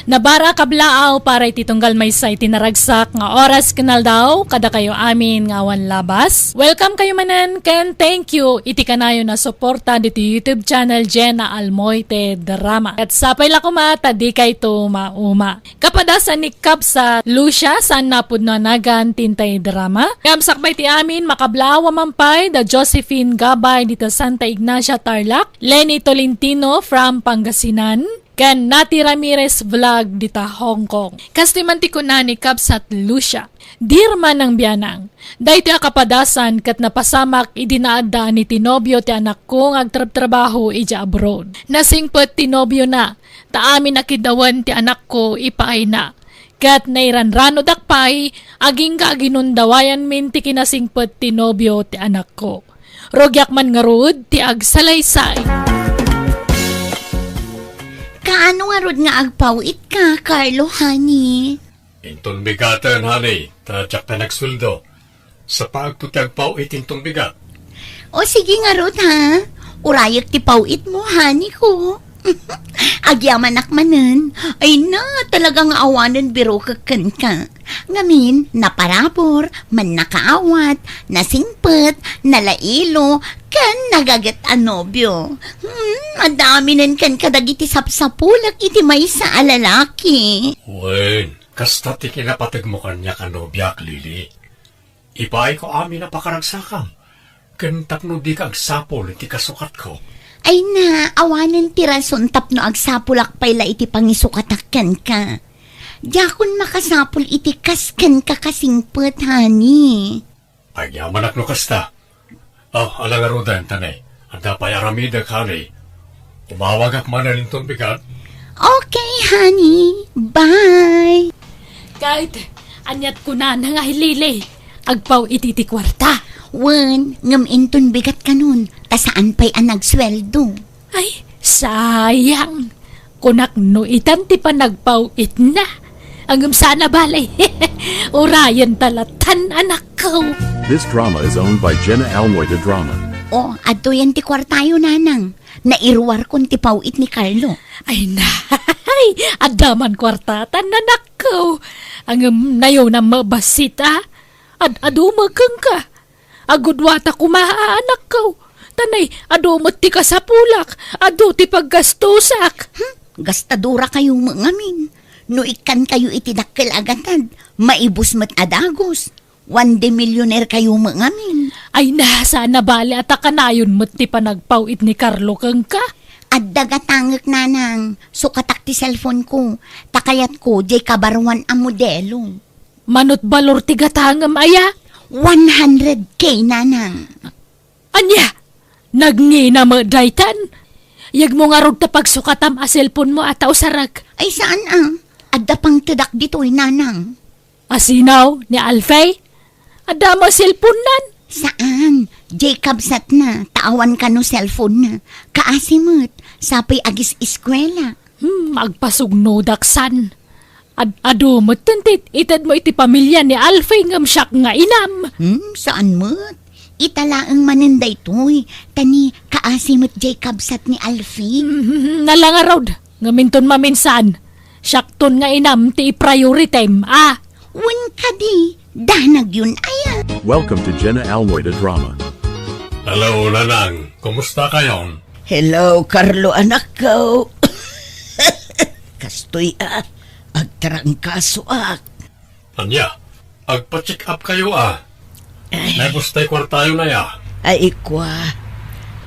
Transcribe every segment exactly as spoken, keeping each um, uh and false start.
Nabara kablaaw para iti tunggal maysa iti naragsak nga oras ken aldaw kadakayo amin nga awan labas. Welcome kayo manen ken thank you iti kanayon a suporta ditoy YouTube channel Jenna Almoite Drama. Ket sapay la koma ta dikayto mauma. Kapadasan ni Kabsat Lucia, saan napudno a nagan ti intay drama. Ngem sakbay ti amin, makablaaw a man pay da Josephine Gabay dita Santa Ignacia, Tarlac, Lenny Tolentino from Pangasinan, ken Nati Ramirez Vlog dita Hong Kong. Kastoy man ti kuna ni Kabsat Lucia, "Dear Manang Bianang, daytoy a kapadasan ket napasamak idi naadda ni ti nobio ti anakko nga agtrabtrabaho idiay abroad. Nasingpet ti nobiona, ta amin a kiddawen ti anakko ipaayna. Ket nairanranodak pay, agingga a ginundawayanmin ti kinasingpet ti nobio ti anakko. Rugiak man ngarud ti agsalaysay." Kaano ngarud nga agpaw-itka, Carlo, honey? Inton bigaten, honey, ta diak pay nagsueldo. Sapaagto ti agpaw-it inton bigat. O sige ngarud, ha? Urayek ti paw-itmo, honey ko. Agyamanak manen. Ay na, talaga nga awanen birokek kenka. Ngamin, naparabur, mannakaawat, nasingpet, nalailo, ken nagaget a nobio. Hmm, adda aminen kenka dagiti sapsapulek iti maysa a lalaki. Wen, kasta ti kinapategmo kaniak a nobiak, Lily. Ipaayko amin a pakaragsakam, ken tapno dika agsapul iti kasukatko. Ay na, awanen ti rason tapno agsapulak pay la iti pangisukatak kenka. Diakon makasapul iti kas kenka kasingpet, honey. Agyamanak no kasta. Oh, ala ngaruden, tanay. Adda pay aramidek, honey. Umawagak manen inton bigat. Okay, honey. Bye. Ket, aniat kunana nga hi Lily? Agpaw-it iti kuarta. Wen, ngem inton bigat kanon, ta saan pay a nagsueldo. Ay, sayang. Kunak no itan ti panagpaw-itna. Ngem saan a bale. Urayen ta latan, anakko. This drama is owned by Jenna Almoy de Drama. Oh, adtoyen ti kuartayo, nanang. Nairuarkon ti paw-it ni Carlo. Ay, nay, adda man kuartatan, anakko. Ngem nayon a mabassit, a. Ad-adu met kenka. Agudwata koma, anakko. Tanay, adu met ti kasapulak, adu ti paggastusak. Hmm? Gastadora kayo met ngamin. No ikkan kayo iti dakkel a gatad, maibus met a dagus. One day millionaire kayo met ngamin. Ay na, saan a bale a ta kanayon met ti panagpaw-it ni Carlo kenka. Adda gatangek, nanang. Sukatak ti cellphone ko. Ta kayatko, diay kabaruan a modelo. Manut balor ti gatangem aya? One hundred K, nanang. Ania? Nagngina met daytan? Yegmo ngarud ta pagsukatam a cellphone mo a ta usarek. Ay, saan a. Adda pangtedak ditoy, nanang. Asino? Ni Alfie? Adda met cellphone nan? Saan. Diay kabsatna, ta awan kano cellphone na. Kaasi met, sapay agis-eskuela. Hmm, agpasugnodak san. Ad-, adu met ti itedmo iti pamilya ni Alfie ngem siak nga inam. Hmm, saan met. Ita laeng manen daytoy, ta ni kaasi met diay kabsat ni Alfie. Hmm, nala ngarud, ngem inton maminsan, siakton nga inam ti i-prioritem, a. Wen kadi, danagyon aya. Welcome to Jenna Almoy the Drama. Hello, Nanang. Kumusta kayon? Hello, Carlo, anakko. Kastoy a, agtarangkasoak. Ania, agpa-check up kayo a. Ay. Naibus tay kuartayo na ya. Ay, ikwa.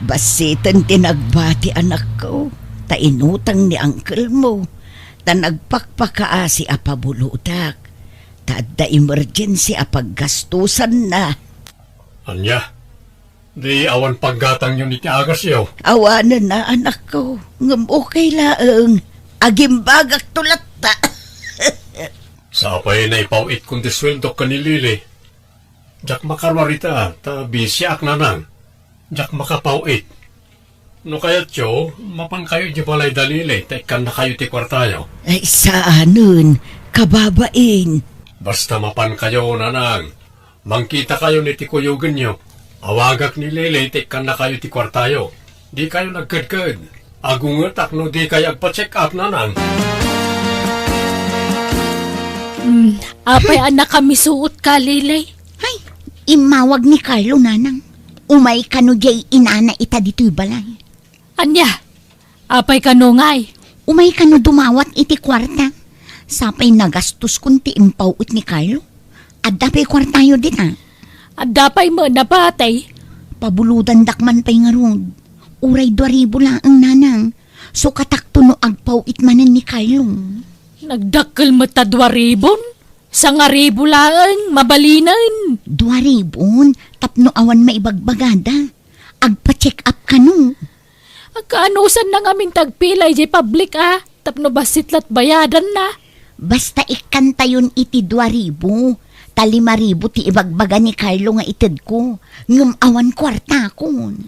Basiten ti nagbati, anakko. Ta inutang ni uncle mo. Ta nagpakpakaasi a pabulodak. Ta adda emergency a paggastusanna. Ania? Di awan paggatangyon iti agasyo? Awanen a, anakko. Ngem okay laeng. Agimbagakto latta. Sapay naipaw-itkon ti sueldok ken ni Lily. Diak makaruar ita, ta bisiak, Nanang. Diak makapaw-it. No kayatyo, mapan kayo idiay balay da Lily, ta ikkanna kayo ti kuartayo. Ay, saanen, kababain. Basta mapan kayo, Nanang. Mangkita kayo ni ti kuyogenyo. Awagak ni Lily ta ikkanna kayo ti kuartayo. Di kayo nagkedked. Agungetak no di kayo agpa-check up, Nanang. Hmm, apay a nakamisuot ka, Lily? Hay, immawag ni Carlo, nanang. Umay kano diay inana ita ditoy balay. Ania? Apay kano ngay? Umay kano dumawat iti kuarta. Sapay nagastoskon ti impaw-it ni Carlo. Adda pay kuartayo dita? Adda pay met napatay. Pabulodandak man pay ngarud. Uray dua ribu laeng, nanang. Sukatakto no agpaw-it manen ni Carlo. Nagdakkel met ta dua ribon? Sangaribu laeng, mabalinen. Dua ribon, tapno awan maibagbagada. Agpa-check up kano. Agkaanusan na ngamin ti agpila idiay public a, tapno bassit la't bayadanna. Basta ikkantayon iti dua ribu, ta lima ribu ti ibagbaga ni Carlo nga itedko, ngem awan kuartakon.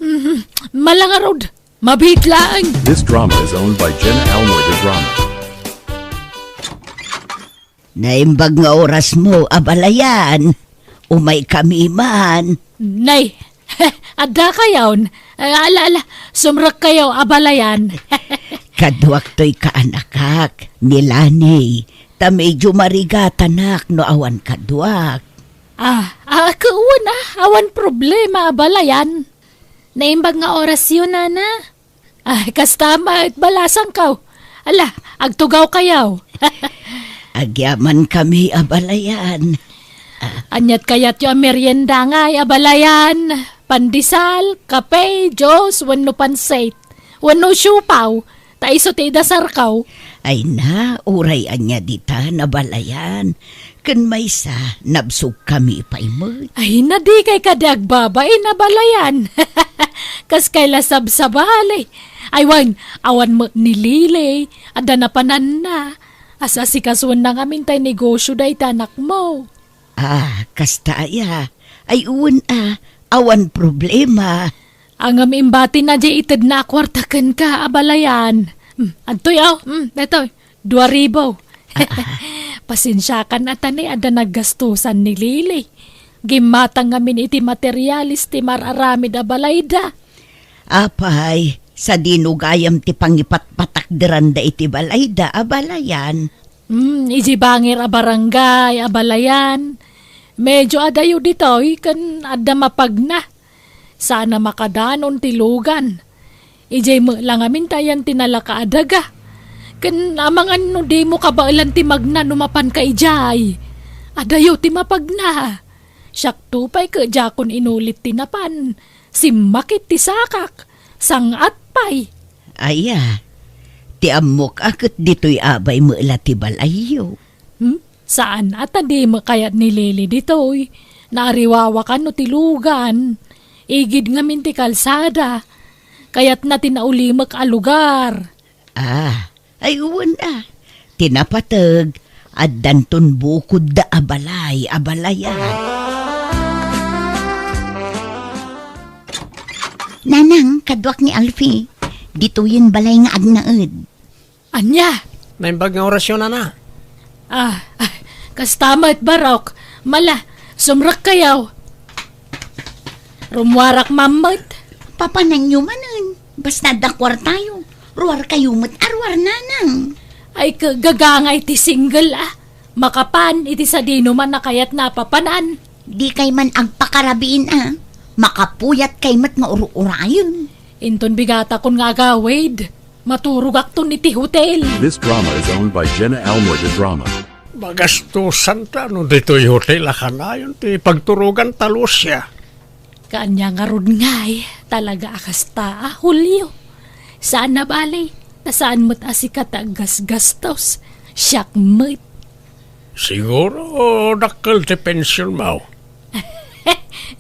Mhm. Malangarod, mabiit laeng. This drama is owned by Jenna Almoy de Drama. Naimbag nga orasmo, abalayan. Umaykami man. Nay, adda kayon. Ala, ala, sumrekkayo, abalayan. Kaduak toy kaanakak, ni Lani. Ta medyo marigatanak no awan kaduak. Ah, ah, kawan, ah, awan problema, abalayan. Naimbag nga orasyo, nana. Ah, kasta met, balasangko. Ala, agtugawkayo. Agyamankami, abalayan. Ania't kayatyo a merienda ngay, abalayan? Pandesal, kape, juice, wenno pansit? Wenno siopaw? Ta isu ti idasarko. Ay na, uray ania ditan, abalayan. Ken maysa, nabsogkami pay met. Ay, nadikay kadi agbabain, abalayan. Kaskay la sabsabali. Ay, wen, awan met ni Lily. Adda napananna. Asasikasoenna ngamin tay negosio dayta anakmo. Ah, kasta aya. Ay, wen a, awan problema. Ngem imbatina diay itedna a kuarta kenka, abalayan. Hmm, adtoy, aw. Hmm, daytoy. Dua ribu. Ah, ah. Pasensiakan a ta ni adda naggastusan ni Lily. Gimmatang ngamin iti materialis ti mar-aramid a balayda. Apay, sadino gayam ti pangipatpatakderanda iti balayda, abalayan? Hmm, idiay bangir a barangay, abalayan. Medyo adayo ditoy ken adda mapagna. Saan a makadanon ti lugan. Idiay met la ngamin ta ayan ti nalaka a daga. Ken amangan no dimo kabaelan ti magna no mapanka idiay. Adayo ti mapagna. Siakto pay ket diakon inulit ti napan. Simmakit ti sakak. Sang-at pay. Aya, ti ammok a ket ditoy abay met la ti balayyo. Hmm? Saan a ta di met kayat ni Lily ditoy. Naariwawakan no ti lugan. Igid ngamin ti kalsada. Kayatna ti naulimek a lugar. Ah, ay wen a. Ti napateg, addanton bukodda a balay, abalayan. Nanang, kaduak ni Alfie. Ditoyen balay nga agnaed. Ania? Naimbag nga orasyon, nana. Ah, ah, kasta met, barok. Mala, sumrekkayo. Rummuarak man met. Papananyo manen. Basta adda kuartayo. Ruarkayo met a ruar, nanang. Ay, ka-, gagangay ti single, ah. Makapan iti sadino man a kayatna a papanan. Dikay man agpakarabiin a. Makapuyatkay met nga ur-urayen. Inton bigatakon nga agawid, maturogakton iti hotel. This drama is owned by Jenna Almoy de Drama. Magastusanta no ditoy hotel a kanayon ti pagturoganta, Lucia. Kaanya ngarud ngay, talaga a kasta a, Julio. Saan a bale, ta saan met a sika ti aggasgastos. Siak met. Siguro, dakkel ti pensionmo.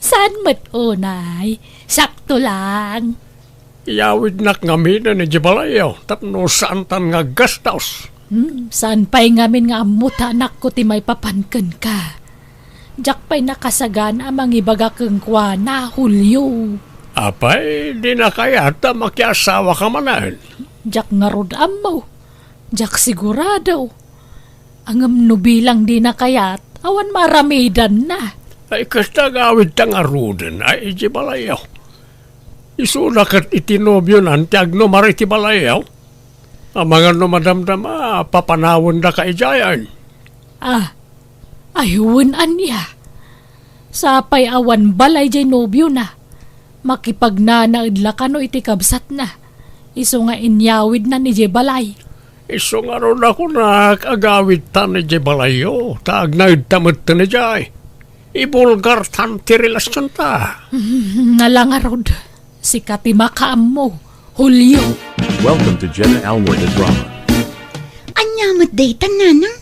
Saan met unay? Sakto lang. Iyawidnak ngaminen idiay balayyo tapno saantan nga aggastos. Hmm, saan pay ngamin nga ammo ta anakko ti maipapan kenka? Diak pay nakasagana a mangibaga kenkuana, Julio. Apay, dina kayat a makiasawaka manen? Diak ngarud ammo. Diak sigurado. Ngem no bilang dina kayat, awan maaramidanna. Ay, kasta agawidta ngaruden, ay, idiay balayyo. Isuna ket iti nobionan ti agnumar iti balayyo. Amangan no madamdama, papanawendaka idiayen. Ah, ay wen ania. Sapay awan balay jay nobiona. Makipagnanaed la kano iti kabsatna. Isu nga inyawidna idiay balay. Isu ngarud a kunak, agawidtan idiay balayyo, ta agnaedta metten idiay. Ibulgartan ti relasionta. Nala ngarud, sika ti makaammo, Julio. Welcome to Jenna Almoy the Drama. Ania met dayta, nanang?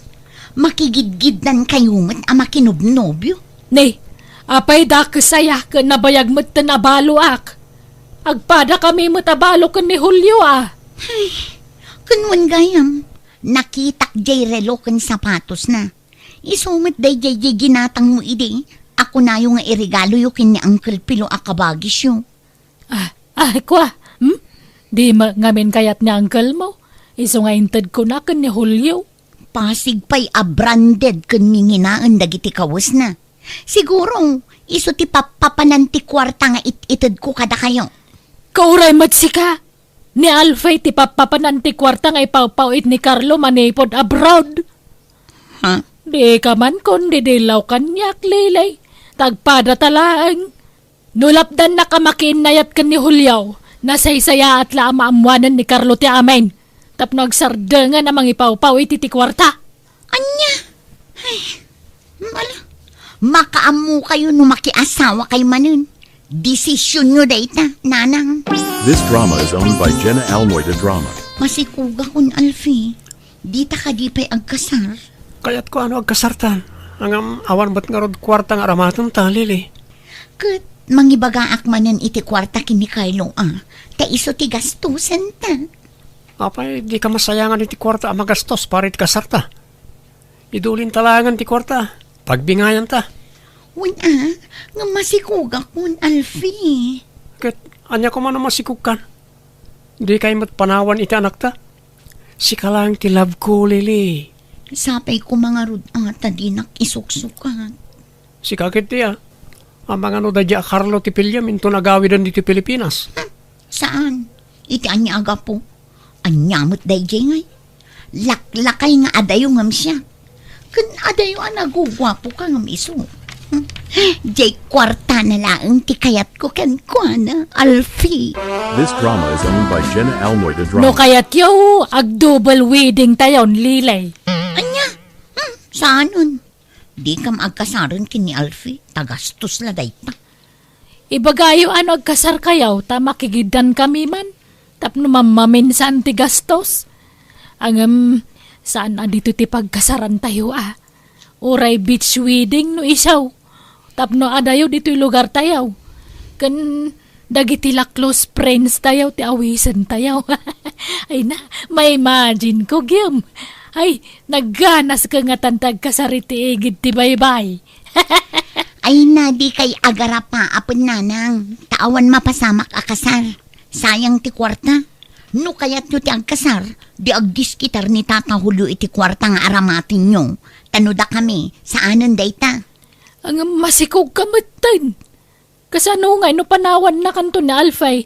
Makigidgidnan kayo met a makinobnobio? Ne, apay dakes aya ken nabayag metten a baloak? Agpada kami met a balo ken ni Julio a. Ay, ken wen gayam, nakitak jay relo ken sapatosna. Isu met dayjay jay ginatangmo idi a kunayo nga iregaloyo ken ni Uncle Pilo a kabagisyo. Ah, ah, kua, hmm? Di met ngamin kayat ni uncle mo? Isu nga intedkona ken ni Julio. Pasig pay a branded ken nginginaen dagiti kawesna. Siguro, isu ti pappapanan ti kuarta nga it-itedko kadakayo. Kauray met sika. Ni Alfie ti pappapanan ti kuarta nga ipawpaw-it ni Carlo manipud abroad. Ha? Di ka man kundi dillaw kaniak, Lily. Ta agpadata laeng. No lapdannaka makiinnayat ken ni Julio, nasaysayaat la a maammoanen ni Carlo ti amin. Tapno agsardengen a mangipawpaw iti ti kuarta. Ania? Ay, ala, makaammokayo no makiasawakay manen. Desisionyo dayta, nanang. This drama is owned by Jenna Almoy the Drama. Masikogakon, Alfie. Dita kadi pay agkasar? Kayatko a no agkasartan. Ngem awan met ngarud kuarta nga aramatenta, Lily. Ket mangibagaak manen iti kuarta ken ni Carlo a, ta isu ti gastosenta. Apay, dika masayangan iti kuarta a magastos para iti kasarta? Idulinta laengen ti kuarta. Pagbingayanta. Wen a, nga masikogakon, Alfie. Ket ania koma no masikogkan? Dikay met panawan iti anakta? Sika laeng ti love ko, Lily. Sapay koma ngarud a ta dinak isuksukat. Sika ketdi a. Amangan no daydiay a Carlo ti piliem inton agawiden ditoy Pilipinas. Hmm, saan? Iti ania a gapu? Ania met daydiay ngay? Laklakay nga adayo ngem siak. Ken adayo a naguguapoka ngem isu. Hmm? Diay kuartana laeng ti kayatko kenkuana, Alfie. This drama is owned by Jenna Almoy the Drama. No kayatyo, ag-double wedding tayon, Lily. Ania? Hmm, saanen? Dikam agkasaren ken ni Alfie, ta gastos la dayta. Ibagayo a no agkasarkayo, ta makigiddankami man, tapno mammaminsan ti gastos. Ngem, saan a ditoy ti pagkasarantayo a. Uray beach wedding no isu. Tapno adayo ditoy lugartayo. Ken dagiti la close friends tayo ti awisentayo. Ay na, ma-imagine ko, Gem. Ay, nagganas ka nga tan ti agkasar iti igid ti baybay. Ay na, dikay agarapa, apo nanang, ta awan mapasamak a kasar. Sayang ti kuarta. No kayatyo ti agkasar, di agdiskitar ni Tata Julio iti kuarta nga aramatenyo. Ta no dakami, saanen dayta. Ngem masikog ka metten. Kasano ngay no panawannakanto ni Alfie?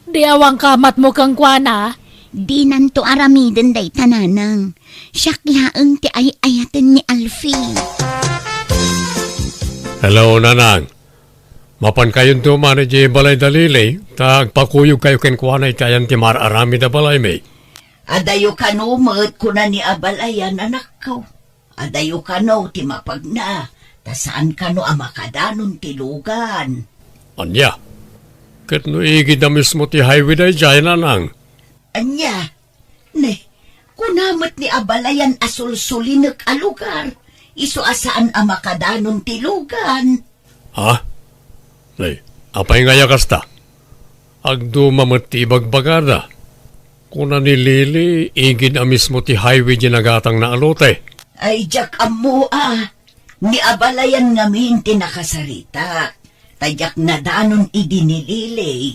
Di awan kamatmo kenkuana? Dinanto aramiden dayta, nanang. Siak laeng ti ay-ayaten ni Alfie. Hello, nanang. Mapankayonto man idiay balay da Lily, ta agpakuyogkayo kenkuana iti ayan ti mar-aramid a balaymi. Adayo kano met kuna ni abalayan, anakko. Adayo kano ti mapagna, ta saan kano a makadanon ti lugan. Ania? Ket no igid a mismo ti highway daydiay, nanang? Ania? Ne, kuna met ni abalayan a sulsulinek a lugar, isu a saan a makadanon ti lugan. Ha? Nay, apay ngay a kasta? Agduma met ti ibagbagada. Kuna ni Lily, igid a mismo ti highway di nagatangna a lote. Ay, diak ammo a. Ni abalayan ngamin ti nakasaritak. Ta diak nadanon idi ni Lily.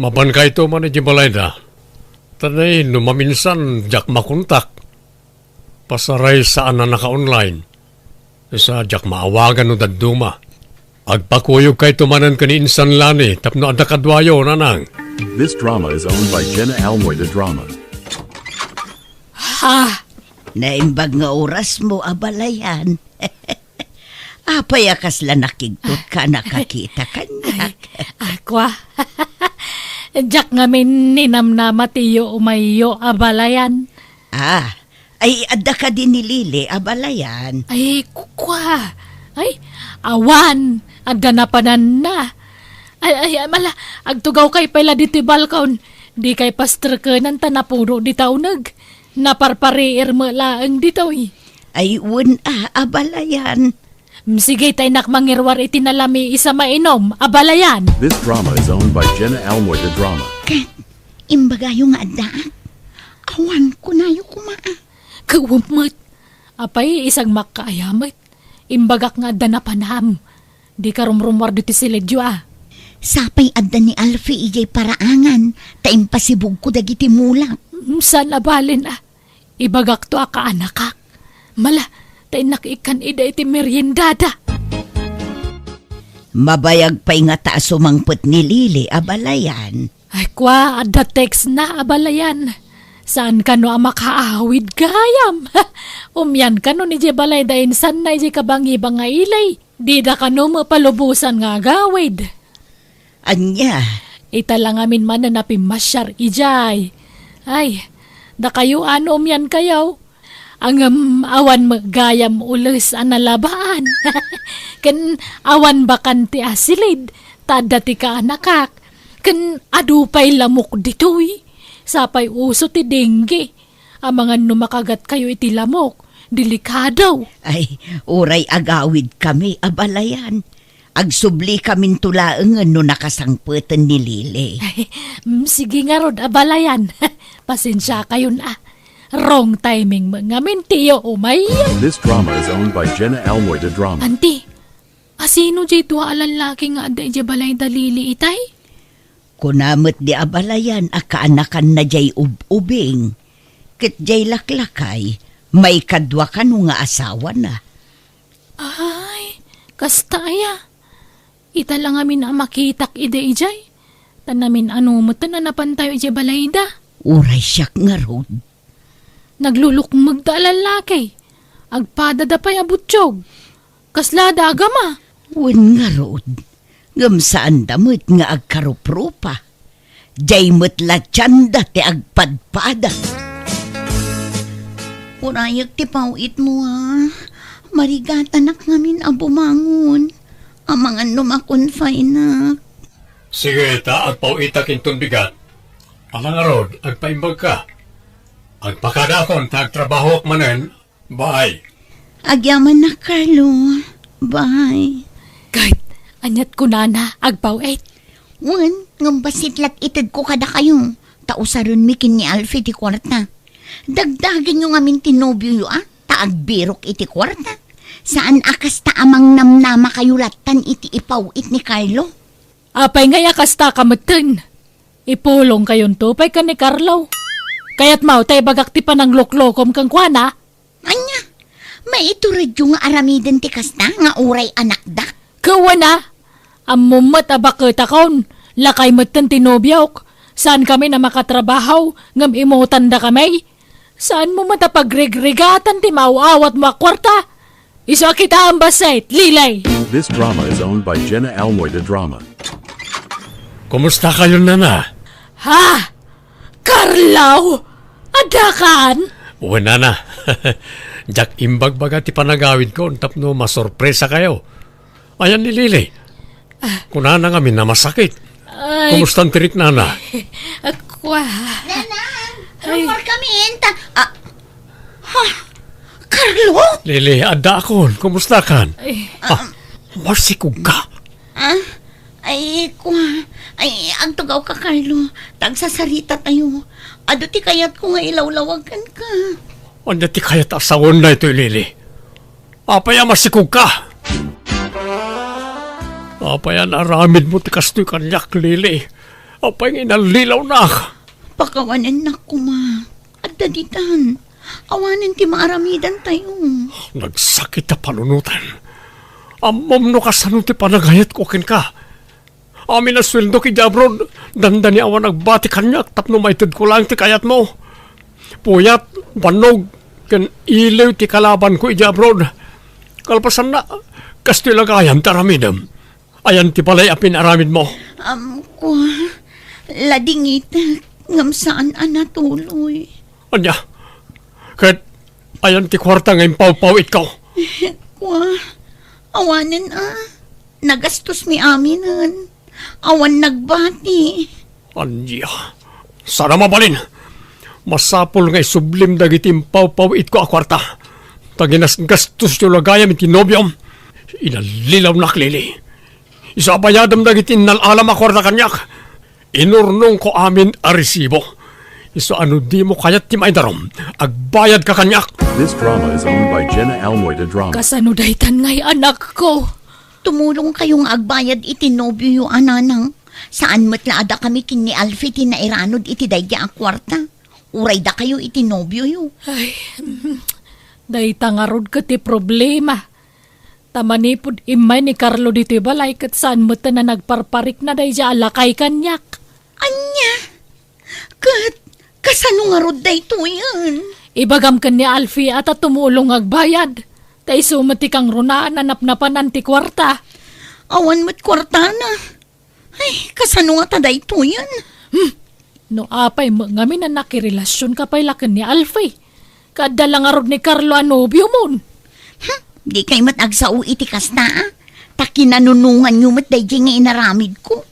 Mapankayto man iti balayda. Ta nay, no maminsan, diak makontak. Pasaray saan a naka-online. Sa diak maawagan no dadduma. Agpakuyogkayto manen ken ni Insan Lani tapno adda kaduayo, nanang. This drama is owned by Jenna Almoy the Drama. Ha? Naimbag nga orasmo, abalayan. Apay a kasla nakigtot ka nakakita kaniak? Ay, akwa. Diak ngamin ninamnama ti iyo umayyo, abalayan. Ah, ay, adda kadi ni Lily, abalayan? Ay, kukwa. Ay, awan. Adda napananna. Ay, ay, ay, mala, agtugawkay pay la ditoy balkon. Dikay pasterkenan ta napuno dita uneg. Naparpariir met laeng ditoy. Ay, wen a, abalayan. Mm, sige, ta innak mangiruar iti nalami isa mainom, abalayan. This drama is owned by Jenna Almoy de Drama. Ken, imbagayo nga addaak? Awan, kunayo koma a. Kawan met. Apay, isag makkaaya met. Imbagak nga adda napanam. Dika rumrumuar ditoy siledyo a. Sapay adda ni Alfie idiay paraangan, ta impasibugko dagiti mulak. Mm, saan a balen a. Ibagakto a kaanakak. Mala, ta innak ikkan ida iti meriendada. Mabayag pay ngata a sumangpet ni Lily, abalayan. Ay, kua, adda text na, abalayan. Saan kano a makaawid gayam? Umian kano ni idiay balayda insan na idiay kabangibang nga ili. Dida kano mapalubosan nga agawid. Ania? Ita la ngamin manen a pimmasiar idiay. Ay, dakayo a no umiankayo. Ngem awan met gayam ules a nalabaan. Ken awan bakante a silid, ta adda ti kaanakak. Ken adu pay lamok ditoy. Sapay uso ti dengue. Amangan no makagatkayo iti lamok, delikado. Ay, uray agawidkami, abalayan. Agsubli kaminto laengen no nakasangpeten ni Lily. Ay, mm, sige ngarud, abalayan. Pasensiakayon a. Wrong timing met ngamin ti iyo umay. This drama is owned by Jenna Almoy de Drama. Anti, asino diay dua a lallaki nga adda idiay balayda Lily itay? Kuna met di abalayan a kaanakanna diay ub-ubing. Ket diay laklakay, maikadua kano nga asawana. Ay, kasta aya. Ita la ngamin a makitak idi idiay. Ta namin-ano metten a napantayo idiay balayda. Uray siak ngarud. Naglulukmegda a lallaki. Agpadada pay a butiog. Kaslada a gama. Wen ngarud, ngem saanda met nga agkaruprupa. Diay met la tianda ti agpadpada. Urayek ti paw-itmo a. Marigatanak ngamin a bumangon. Amangan no makonfineak. Sige, ta agpaw-itak inton bigat. Ala ngarud, agpaimbagka. Agpakadaakon ta agtrabahoak manen. Bye. Agyamannak, Carlo. Bye. Ket, aniat kunana, agpaw-it? Wen, ngem bassit la ti itedko kadakayo. Ta usarenmi ken ni Alfie ti kuarta. Dagdagenyo ngamin ti nobioyo a, ta agbirok iti kuarta. Saan a kasta a mangnamnamakayo lattan iti ipaw-it ni Carlo. Apay ngay a kasta ka metten? Ipulongkayonto pay ken ni Carlo. Kayatmo ta ibagak ti panangluklokom kenkuana? Ania? Maituredyo nga aramiden ti kasta nga uray anakda? Kawana, ammom met a baketakon, lakay metten ti nobiok. Saankami a makatrabaho, ngem imutandakami. Saanmo met a pagrigrigaten ti maaw-awatmo a kuarta? Isu a kitaem bassit, Lily! This drama is owned by Jenna Almoy de Drama. Kumustakayon, nana? Ha? Carlo! Addakan? Wen, nana. Diak imbagbaga ti panagawidkon tapno masorpresakayo. Ayan ni Lily. Ah. Kunana ngamin a masakit. Ay. Kumustan ti riknana? Akwa. Nanang, ay. Rumor kami, enta. Ah. Ha? Carlo? Lily, addaakon. Kumustakan? Ay. Ah, masikog ka? Ah? Ay, kwa. Ay, agtugawka, Carlo. Ta agsasaritatayo. Adu ti kayatko nga ilawlawag kenka. Ania ti kayat a sawen daytoy, Lily? Apay a masikog ka? Apay a naaramidmo ti kastoy kaniak, Lily? Apay nga inallilawnak? Pakawanennak koma. Adda ditan. Awanen ti maaramidantayo. Nagsakit a panunoten. Ammom no kasano ti panagayatko kenka. Amin a sueldok idiay abroad, dandani awan agbati kaniak tapno maitedko laeng ti kayatmo. Puyat, bannog, ken iliw ti kalabanko idiay abroad. Kalpasanna, kastoy la gayam ti aramidem. Ayan ti balay a pinaramidmo? Am, kua, ladingitek, ngem saan a natuloy. Ania? Ket ayan ti kuarta nga impawpaw-itko? Kua, awanen a. Nagastos mi aminen. Awan nagbati. Ania? Saan a mabalin. Masapul nga isublim dagiti impawpaw-itko a kuarta. Ta ginasgastosyo la gayam iti nobiom. Inallilawnak, Lily. Isu a bayadem dagiti innal-alam a kuarta kaniak. Inurnongko amin a resibo. Isu a no dimo kayat ti maidarum, agbayadka kaniak. This drama is owned by Jenna Almoy de Drama. Kasano daytan ngay, anakko? Tumulongkayo nga agbayad iti nobioyo a nanang. Saan met la a dakami ken ni Alfie ti nairanud iti daydi a kuarta. Uray dakayo iti nobioyo. Ay, dayta ngarud ket ti problema. Ta manipud immay ni Carlo ditoy balay ket saan met a nagparparikna daydi a lakay kaniak. Ania? Ket kasano ngarud daytoyen? Ibagam ken ni Alfie a ta tumulong nga agbayad. Ta isu met ti kangrunaan a napnapanan ti kuarta. Awan met kuartana. Ay, kasano ngata daytoyen? Hmm. No apay met ngamin a nakirelasionka pay la ken ni Alfie? Ket adda la ngarud ni Carlo a nobiomon. Hmm, dikay met agsao iti kasta, a? Ta kinanunonganyo met daydi nga inaramidko.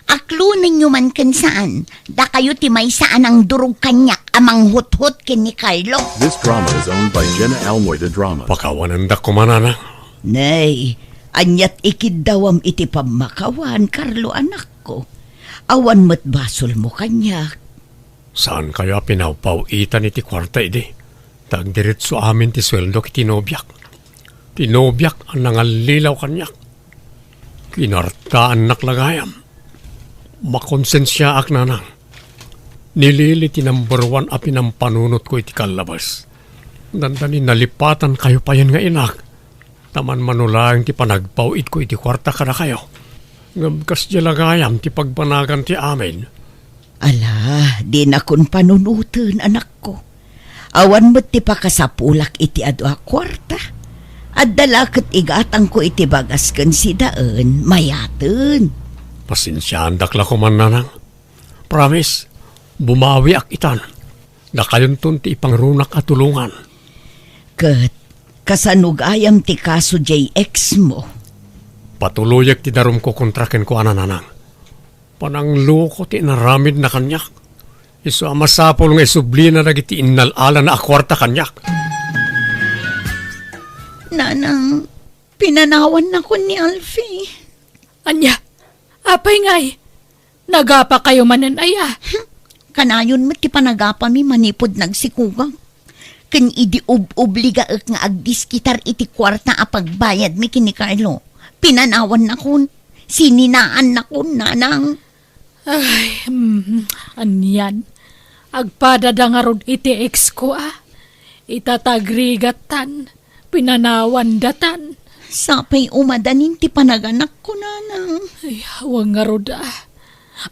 Aklonenyo man ken saan, dakayo ti maysa a nangdurog kaniak a manghuthot ken ni Carlo. This drama is owned by Jenna Almoy de Drama. Pakawanendak koma, nanang. Nay, aniat ikiddawam iti pammakawan, Carlo, anakko? Awan met basolmo kaniak. Saankayo a pinawpaw-itan iti kuarta idi? Ta agdiretso amin ti sueldok iti nobiak. Ti nobiak a nangallilaw kaniak. Kinartaannak la gayam. Makonsensiaak, nanang. Ni Lily ti number one a pinampanunotko iti kallabas. Dandani nalipatankayo payen nga inak. Ta manmano laeng ti panagpaw-itko iti kuarta kadakayo. Ngem kasdiay la gayam ti pagbanagan ti amin. Ala, dinakon panunoten, anakko. Awan met ti pakasapulak iti adu a kuarta. Adda la ket igatangko iti bagas ken sidaen, mayaten. Pasensiaandak la koma, nanang. Promise, bumawiak itan. Dakayonton ti ipangrunak a tulongan. Ket kasano gayam ti kaso jay ex mo? Patuloyek ti darumko kontra kenkuana, nanang. Panangloko ti inaramidna kaniak. Isu a masapul nga isublina dagiti innal-alana a kuarta kaniak. Nanang, pinanawannakon ni Alfie. Ania? Apay ngay? Nagapakayo manen aya? Hmm, kanayon met ti panagapami manipud nagsikogak. Ken idi ub-obligaek nga agdiskitar iti kuarta a pagbayadmi ken ni Carlo, pinanawannakon, sininaannakon, nanang. Ay, mm, anian. Agpadada ngarud iti ex ko, a. Itatagrigattan, pinanawandatan. Sapay umadanin ti panaganakko, nanang. Ay, awan ngarud, a.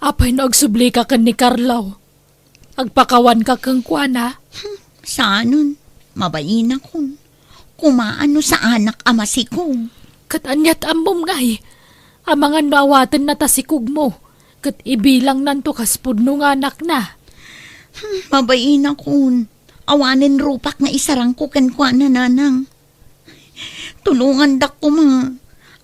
Apay no agsublika ken ni Carlo? Agpakawanka kenkuana? Hmm, saanen. Mabainakon. Kumaan no saanak a masikog. Ket aniat ammom ngay? Amangan no awatenna ta sikogmo, ket ibilangnanto kas pudno nga anakna. Hmm, mabainakon. Awanen rupak nga isarangko kenkuana, nanang. Tulongandak koma.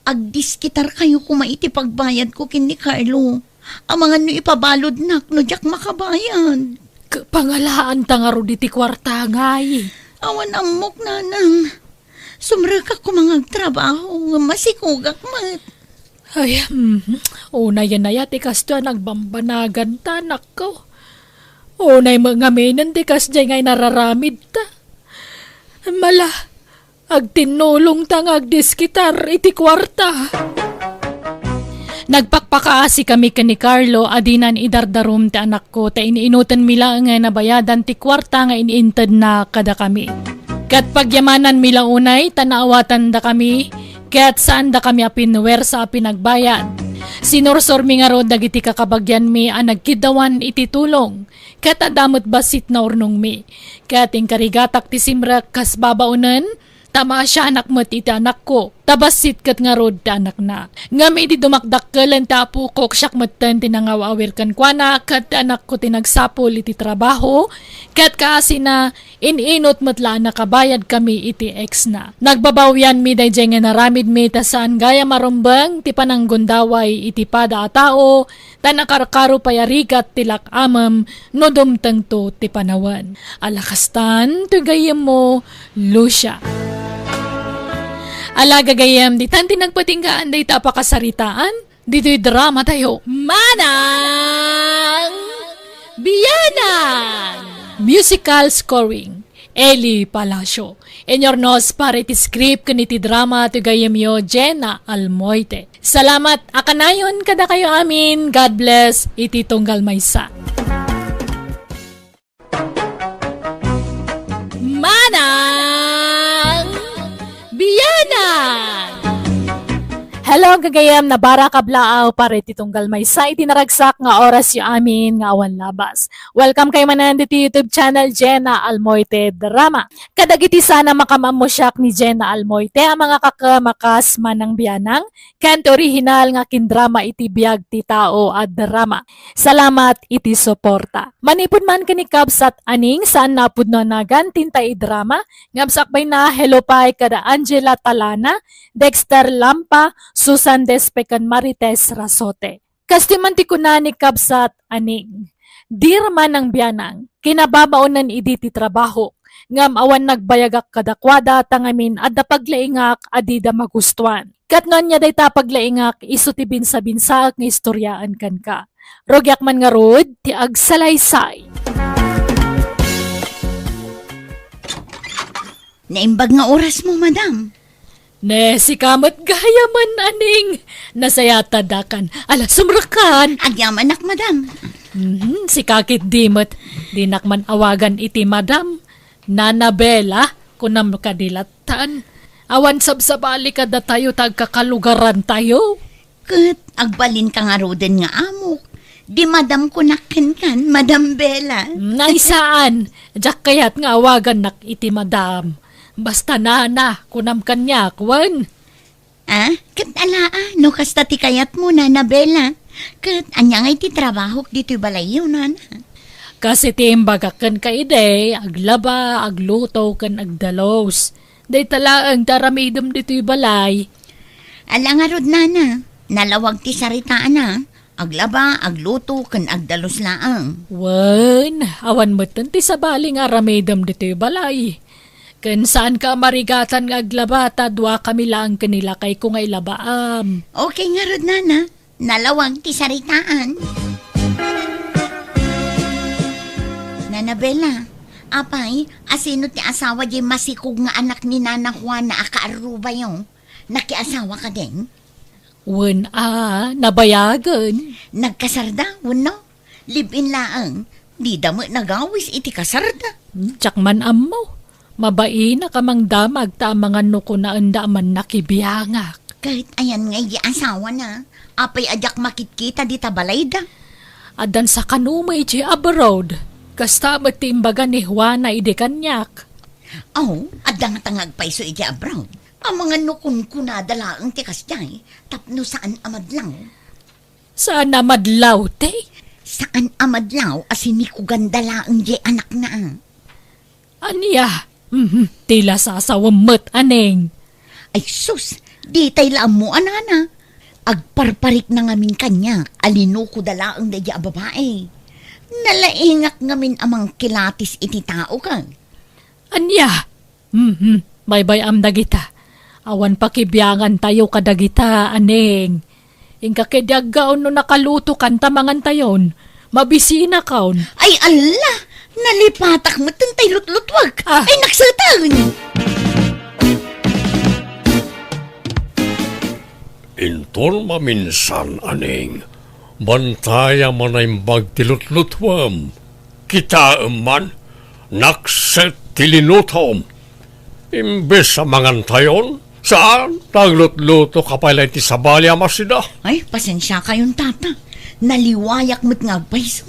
Agdiskitarkayo koma iti pagbayadko ken ni Carlo. Amangan no ipabaludnak no diak makabayad. K-, pangalaanta ngarud iti kuarta ngay. Awan ammok, nanang. Sumrekak koma nga agtrabaho, ngem masikogak met. Ay, mhm. Unayen aya ti kastoy a nagbambanaganta, anakko. Unay met ngaminen ti kasdiay nga inararamidta. Mala, agtinnulongta nga agdiskitar iti kuarta. Nagpakpakaasikami ken ni Carlo a dinan idardarum ti anakko ta in-inutenmi laeng nga nabayadan ti kuarta nga in-intedna kadakami. Ket pagyamananmi la unay ta naawatandakami ket saandakami a pinuwersa a pinagbayad. Sinursormi ngarud dagiti kakabagianmi a nagkiddawan iti tulong, ket adda met bassit naurnongmi. Ket inkarigatak ti simrek kas babaonen, ta maasianak met iti anakko, ta bassit ket ngarud ti anakna. Ngem idi dumakdakkelen ti apokok, siak metten ti nangaw-awir kenkuana, ket ti anakko ti nagsapul iti trabaho, ket kaasina, in-inut met la a nakabayadkami iti exna. Nagbabawianmi daydiay nga inaramidmi ta saan gayam a rumbeng ti pananggundaway iti pada a tao, ta nakarkaro pay a rigat ti lak-amem no dumtengto ti panawen. Ala kastan, toy gayyemmo, Lucia. Ala gagayyem, ditan ti nagpatinggaan dayta a pakasaritaan, ditoy drama tayo. Manang Bianang! Musical scoring, Eli Palacio. Inurnos para iti script ken iti drama ti gayyemyo, Jenna Almoite. Salamat a kanayon kadakayo amin. God bless iti tunggal maysa. Manang Bianang! Hello, gagayem, nabarak a blaaw para iti tunggal maysa iti naragsak nga orasyo amin nga awan labas. Welcome kay manen diti YouTube channel, Jenna Almoite Drama. Kadagiti saan a makaammo siak ni Jenna Almoite a mga kakem a kas Manang Bianang, ken ti orihinal nga kindrama iti biag ti tao a drama. Salamat iti suporta. Manipud man ken ni Kabsat Aning, saan a pudno a nagan ti intay idrama, ngem sakbayna, hello pay kada Angela Talana, Dexter Lampa, Susan Despe ken Marites Rasote. Kastoy man ti kuna ni Kabsat Aning, "Dear Manang Bianang, kinababaonan idi ti trabahok, ngem awan nagbayagak kadakuada ta ngamin adda paglaingak a dida magustuan. Ket no ania dayta paglaingak, isu ti binsabinsaek nga istoriaen kenka. Rugiak man ngarud ti agsalaysay." Naimbag nga orasmo, madam. Ne, sika met gayamen, Aning. Nasayatadakan. Ala, sumrekkan. Agyamanak, madam. Mhm, sika ketdi met. Dinak man awagan iti madam. Nana Bella, kunam kadi lattan. Awan sabsabali kadatayo ta agkakalugarantayo. Ket agbalinka ngaruden nga amok. Di madam kunak kenkan, Madam Bella. Naisaan. Diak kayat nga awagannak iti madam. Basta nana, kunam kaniak, wen. Ah, ket ala, ah, no kasta ti kayatmo, Nana Bella. Ket ania ngay ti trabahok ditoy balayyo, Nana? Kas iti imbagak kenka idi, aglaba, agluto, ken agdalus. Dayta laeng ti aramidem ditoy balay. Ala ngarud, Nana, nalawag ti saritaana. Aglaba, agluto, ken agdalus laeng. Wen, awan metten ti sabali nga aramidem ditoy balay. Ken saanka a marigatan nga aglaba ta duakami laeng ken ni lakayko nga ilabaam. Okay ngarud, Nana. Nalawag ti saritaan. Nana Bella, apay, asino ti asawa diay masikog nga anak ni Nana Juana a kaarrubayo? Nakiasawa kadin? Wen a, nabayagen. Nagkasarda, wenno? Live-in laeng, dida met nagawis iti kasarda. Hmm, diak man ammo. Mabainak a mangdamag ta amangan no kunaenda a mannakibiangak. Ket ayan nga idi asawana, apay a diak makitkita dita balayda? Addan sakano met iti abroad. Kasta met ti imbaga ni Juana idi kaniak. Aw, adda ngata nga agpayso iti abroad. Amangan no kunkunada laeng ti kasdiay, tapno saan a madlaw. Saan a madlaw, ti? Saan a madlaw a sinikoganda laeng diay anakna. Ania? Mhm, ti lasasawem met, Aning. Ay sus, ditay la ammo a nana. Agparparikna ngamin kaniak a linokoda laeng daydiay a babai. Nalaingak ngamin a mangkilatis iti tao, ken. Ania? Mhm, baybay-am dagita. Awan pakibiangantayo kadagita, Aning. Inka ketdi aggaon no nakalutokan ta mangantayon. Mabisinakon. Ay, alla! Nalipatak met tay lutlutuek. Ah. Ay, nakseten! Inton maminsan, Aning, bantayam a naimbag ti lutlutuem. Kitaem man, nakset ti linutom. Imbes a mangantayon, Saan? Naglutluto ka pay laeng iti sabali a masina? Ay, pasensiakayon, Tata. Naliwayak met nga agpayso.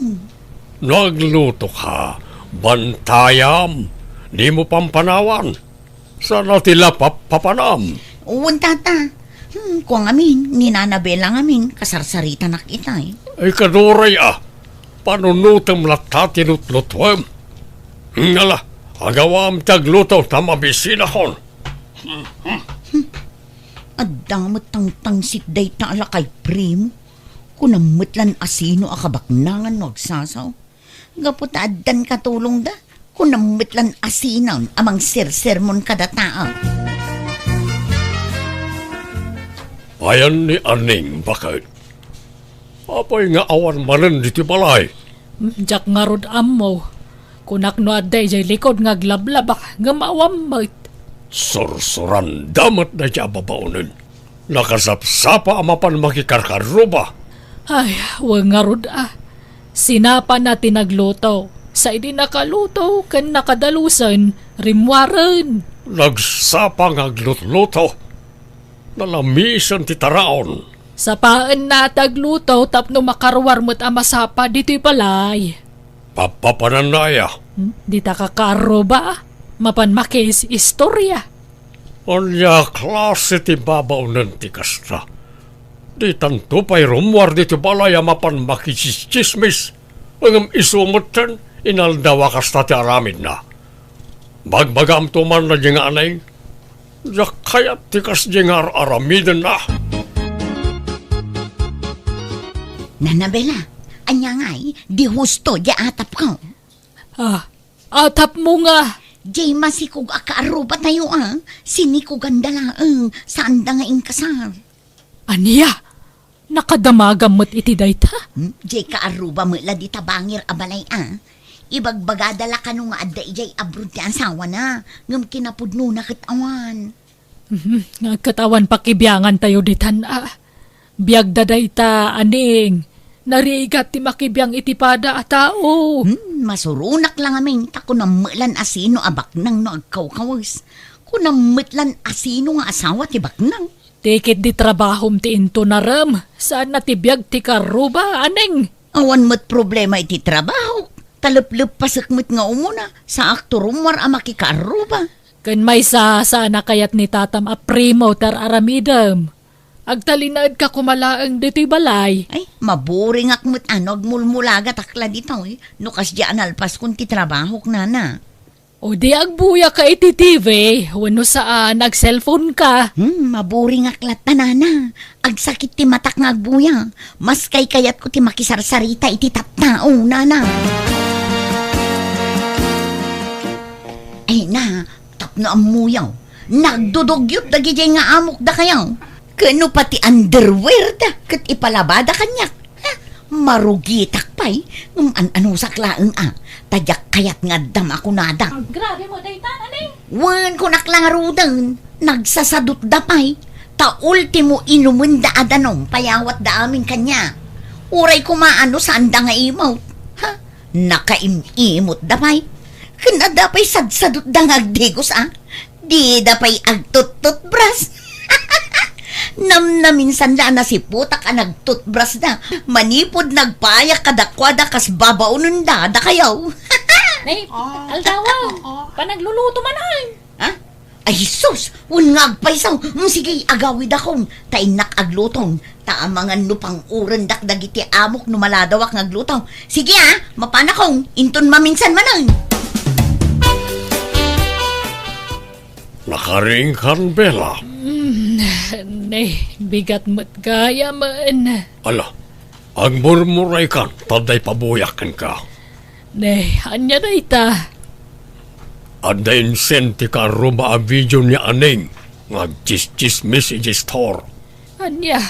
No agluto ka, bantayam. Dimo pampanawan. Saan a ti lapap papanam? Wen, Tata. Hmm, kua ngamin, ni Nana Bella ngamin, kasarsaritanak itay. Ay, kaduray a. Panunutem latta ti lutlutuem. Ngala, agawam ti agluto ta mabisinakon. Adda met tangtangsit dayta a lakay, Primo. Kunam met lan asino a kabaknangan no agsasaw. Gapu ta addan katulongda, kunam met lan asinan a mangsersermon kada tao. Ayan ni Aning baket. Apay nga awan manen ditoy balay? Diak ngarud ammo. Kunak no adda idiay likod nga aglablaba, ngem awan met. Sursuranda met dayta a babaonen. Nakasapsapa a mapan makikarkarruba. Ay, wen ngarud a. Sinapana ti nagluto. Sa idi nakaluto ken nakadalusen, rimmuaren. Nagsapa nga aglutluto. Nalamisen ti taraon. Sapaenna ti agluto tapno makaruar met a masapa ditoy balay. Papapananna aya? Hmm, dita kakaarruba, mapan makiis-istoria. Ania klase ti babaonen ti kasta? Ditanto pay rummuar ditoy balay a mapan makitsismis. Ngem isu metten, inaldawa kasta ti aramidna. Bagbagaamto man daydiay nga Aning, diak kayat ti kasdiay nga ar-aramidenna. Nana Bella, ania ngay, di husto diay atapko? Ah, atapmo nga? Diay masikog a kaarrubatayo a, sinikoganda laeng, saanda nga inkasar. Ania? Nakadamagam met iti dayta? Hmm? Diay kaarruba met la dita bangir a balay a. Ibagbagada la kano nga adda idiay abroad ti asawana, ngem kinapudnona ket awan. Mhm, nga ket awan pakibiangantayo ditan a. Biagda dayta, Aning. Narigat ti makibiang iti pada a tao. Hmm, masuronak la ngamin, ta kunam met lan asino a baknang no agkawkawes. Kunam met lan asino nga asawa ti baknang. Ti ket di trabahom ti intunarem, saanna ti biag ti karruba, Aning. Awan met problema iti trabahok. Talepleppasek met nga umuna, saakto rummuar a makikarruba. Ken maysa, saan a kayat ni tatam a Primo ti ar-aramidem. Agtalinaedka koma laeng ditoy balay. Ay, maburingak met a no agmulmulagatak la ditoy, no kasdiay a nalpaskon ti trabahok, nana. O di agbuyaka iti T V, wenno saan, ag-cellphone ka. Hmm, maburingak latta, nana. Agsakit ti matak nga agbuya. Mas kaykayatko ti makisarsarita iti tattao, nana. Ay na, tapno ammoyo, nagdudugyot dagidiay nga amok dakayo. Ken no pati underwear da, ket ipalabada kaniak. Ha? Marugitak pay, ngem an-anusak laeng a, ta diak kayat nga addam a kunada. Grabe mo dayta, Aning. Wen, kunak la ngaruden, nagsasadutda pay, ta ultimo inumenda a danum payawatda amin kaniak. Uray koma no saanda nga imot. Ha? Nakaim-imotda pay. Ken adda pay sadsadutda nga agdigos a. Dida pay agtuttutbras. Namnaminsan la a nasiputak a nagtutbrasda. Manipud nagpayak kadakuada kas babaonenda dakayo. Nay, aldawa, panagluluto man ay. Ha? Ay, sus! Wen nga agpayso. Mm, sige, agawidakon. Ta innak agluton. Ta amangan no pang-urendak dagiti amok no maladawak nga agluto. Sige, a, mapanakon. Inton maminsan manen. Nakaringkan, Bella. Mm, ne, bigat met gayamen. Ala, agmurmuraykan, ta adda ipabuyak kenka. Ne, ania dayta? Adda insen ti kaarruba a video ni Aning nga agtsistsismis iti store. Ania?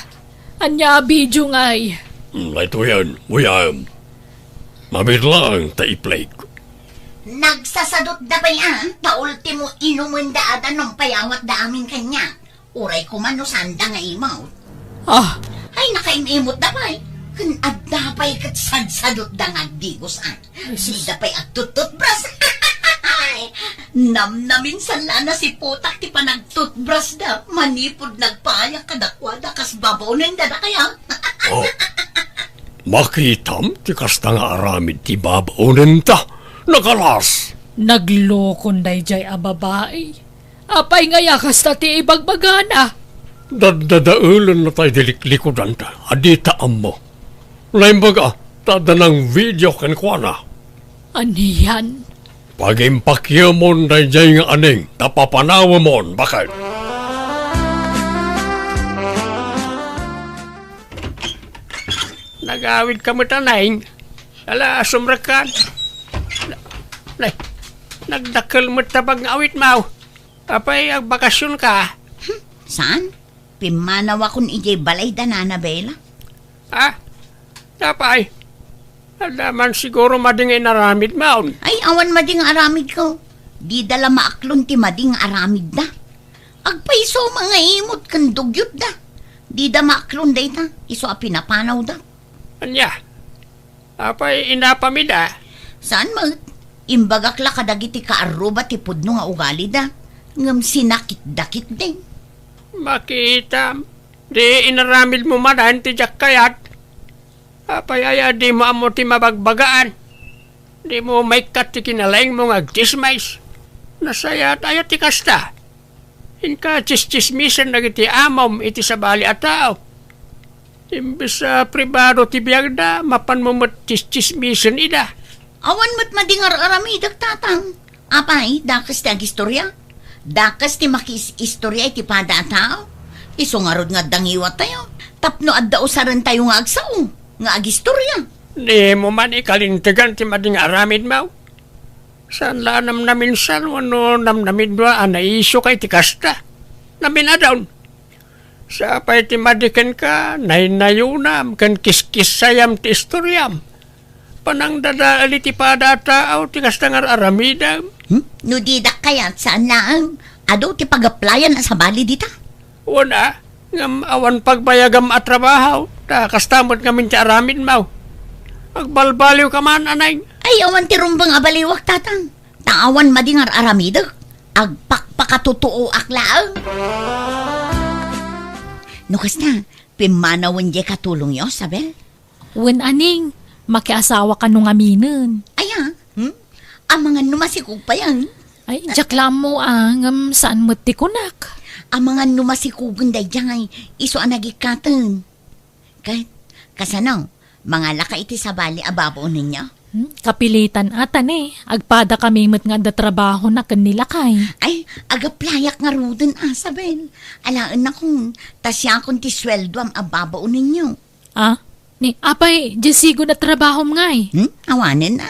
Ania a video ngay? Hmm, daytoyen, uyaem. Mabiit laeng ta i-play. Nagsasadutda pay a, ta ultimo inumenda a danum payawatda amin kaniak. Uray koma no saanda nga imot. Ah. Ay, nakaim-imotda pay. Ken adda pay ket sadsadutda nga agdigos a. Ay, sus. Dida pay agtuttutbras. Namnamin san la a nasiputak ti panagtutbras da manipud nagpayak kadakuada kas babaonenda da kaya? Oh, makitam ti kasta nga aramid ti babaonenta. Nakalas! Naglokon daydiay a babai. Apay nga ya kasta ti ibagbagana? Daddadaelenna tay di liklikudanta a dita ammo. Naimbag a, ta adda nang video kenkuana. Anian? Pagimpakiemon daydiay nga aning ta papanawemon, baket. Nagawid ka met, Aneng? Ala, sumrekkan. Na-, nay, nagdakkel met ta pag-awit, maw. Apay, agbakasion ka? Hmm, saan? Pimmanawakon idiay balay da Nana Bella. Ah, apay, adda man siguro madi nga inaramid maon. Ay, awan madi nga aramidko. Dida la maaklon ti madi nga aramidda. Agpayso nga imot ken dugyotda. Dida maaklon dayta, isu a pinapanawda. Ania? Apay, inapam ida? Saan met? Imbagak la kadagiti kaarruba ti pudno nga ugalida, ngem sinakitda ketdi. Makitam, di inaramidmo manen ti diak kayat. Apay aya dimo ammo ti mabagbagaan? Dimo maikkat ti kinalaingmo nga agtsismis? Nasayaat aya ti kasta? Inka tsistsismisen dagiti amom iti sabali a tao. Imbes a pribado ti biagda, mapanmo met tsistsismisen ida. Awan met madi nga ar-aramidek, Tatang. Apay, dakes ti agistorya? Dakes ti makiis-istorya iti pada a tao? Isu ngarud nga adda ngiwattayo, tapno adda usarentayo nga agsao, nga agistorya. Dimo man ikalintegan ti madi nga aramidmo. Saan la a namnaminsan wenno namnamidmo a naiisu ka iti kasta. Namin-adun. Sapay ti madi kenka, naynayonam ken kiskissayam ti istoriam. Panangdadael iti pada a tao ti kasta nga ar-aramidem. Hmm? No didak kayat, saan laeng. Adu ti pagaplayan a sabali dita. Wen a, ngem awan pagbayagam a trabaho, ta kasta met ngamin ti aramidmo. Agbalbaliw ka man, Aneng. Ay, awan ti rumbeng a baliwak, Tatang. Ta awan madi nga ar-aramidek. Agpakpakatutuoak laeng. No kasta, pimmanawen diay katulongyo, Sabel? Wen, Aneng, makiasawa kano ngaminen. Aya, hmm? Amangan no masikog pay, ah. Ay, diak la ammo, ah, ngem saan met ti kunak. Amangan no masikogen daydiay, isu a nagikkaten. Ket, kasano, mangalaka iti sabali a babaonenyo? Hmm, kapilitan a ta ne, agpadakami met nga adda trabahona ken ni lakay. Ay, agaplayak ngaruden, ah, Sabel. Alaennakon, ta siakon ti sueldoam a babaonenyo. Ah? Ni, apay, diay sigo a trabahom ngay? Hmm? Awanen a.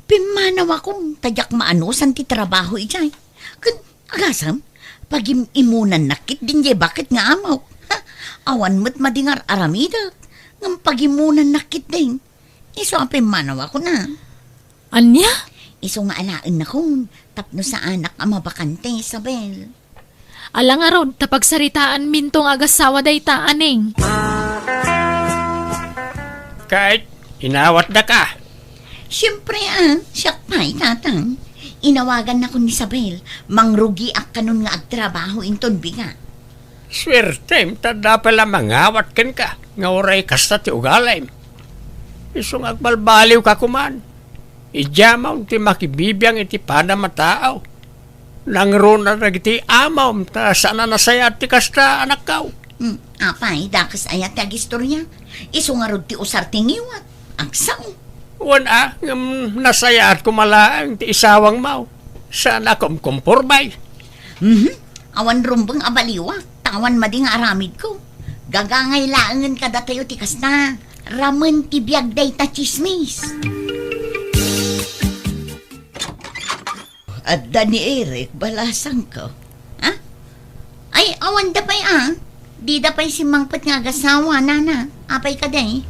Pimmanawakon, ta diak maanusan ti trabaho idiay. Ken, agasem, pagim-imunannak ketdin diay baket nga amok. Ha? Awan met madi nga ar-aramidek. Ngem pagimunannak ketdin. Isu a pimmanawakon a. Ania? Isu nga alaennakon, tapno saanak a mabakante, Isabel. Ala ngarud, ta pagsaritaanminto nga agasawa dayta, Aneng. Ket, inawatdaka. Siempre, ah, siak pay, Tatang. Inawagannakon ni Isabel, mangrugiak kanon nga agtrabaho inton bigat. Suertem, ta adda pay la mangawat kenka, nga uray kasta ti ugalim. Isu nga agbalbaliwka koman. Idiamon ti makibibiang iti padam a tao. Nangruna dagiti amom, ta saan a nasayaat ti kasta, anakko. Hmm, apay, dakes aya ti agistorya? Isu ngarud ti usar ti ngiwat. Agsao. Wen a, ngem nasayaat koma laeng ti isawangmo. Saan a kumkumporme. Mhm. Awan rumbeng a baliwak, ta awan madi nga aramidko. Gagangay laengen kadatayo ti kasta. Ramen ti biag dayta tsismis. Adda ni Eric, balasangko. Ha? Ay, awan da pay, ah. Di da pay simmangpet nga agasawa, nana. Apay kadi?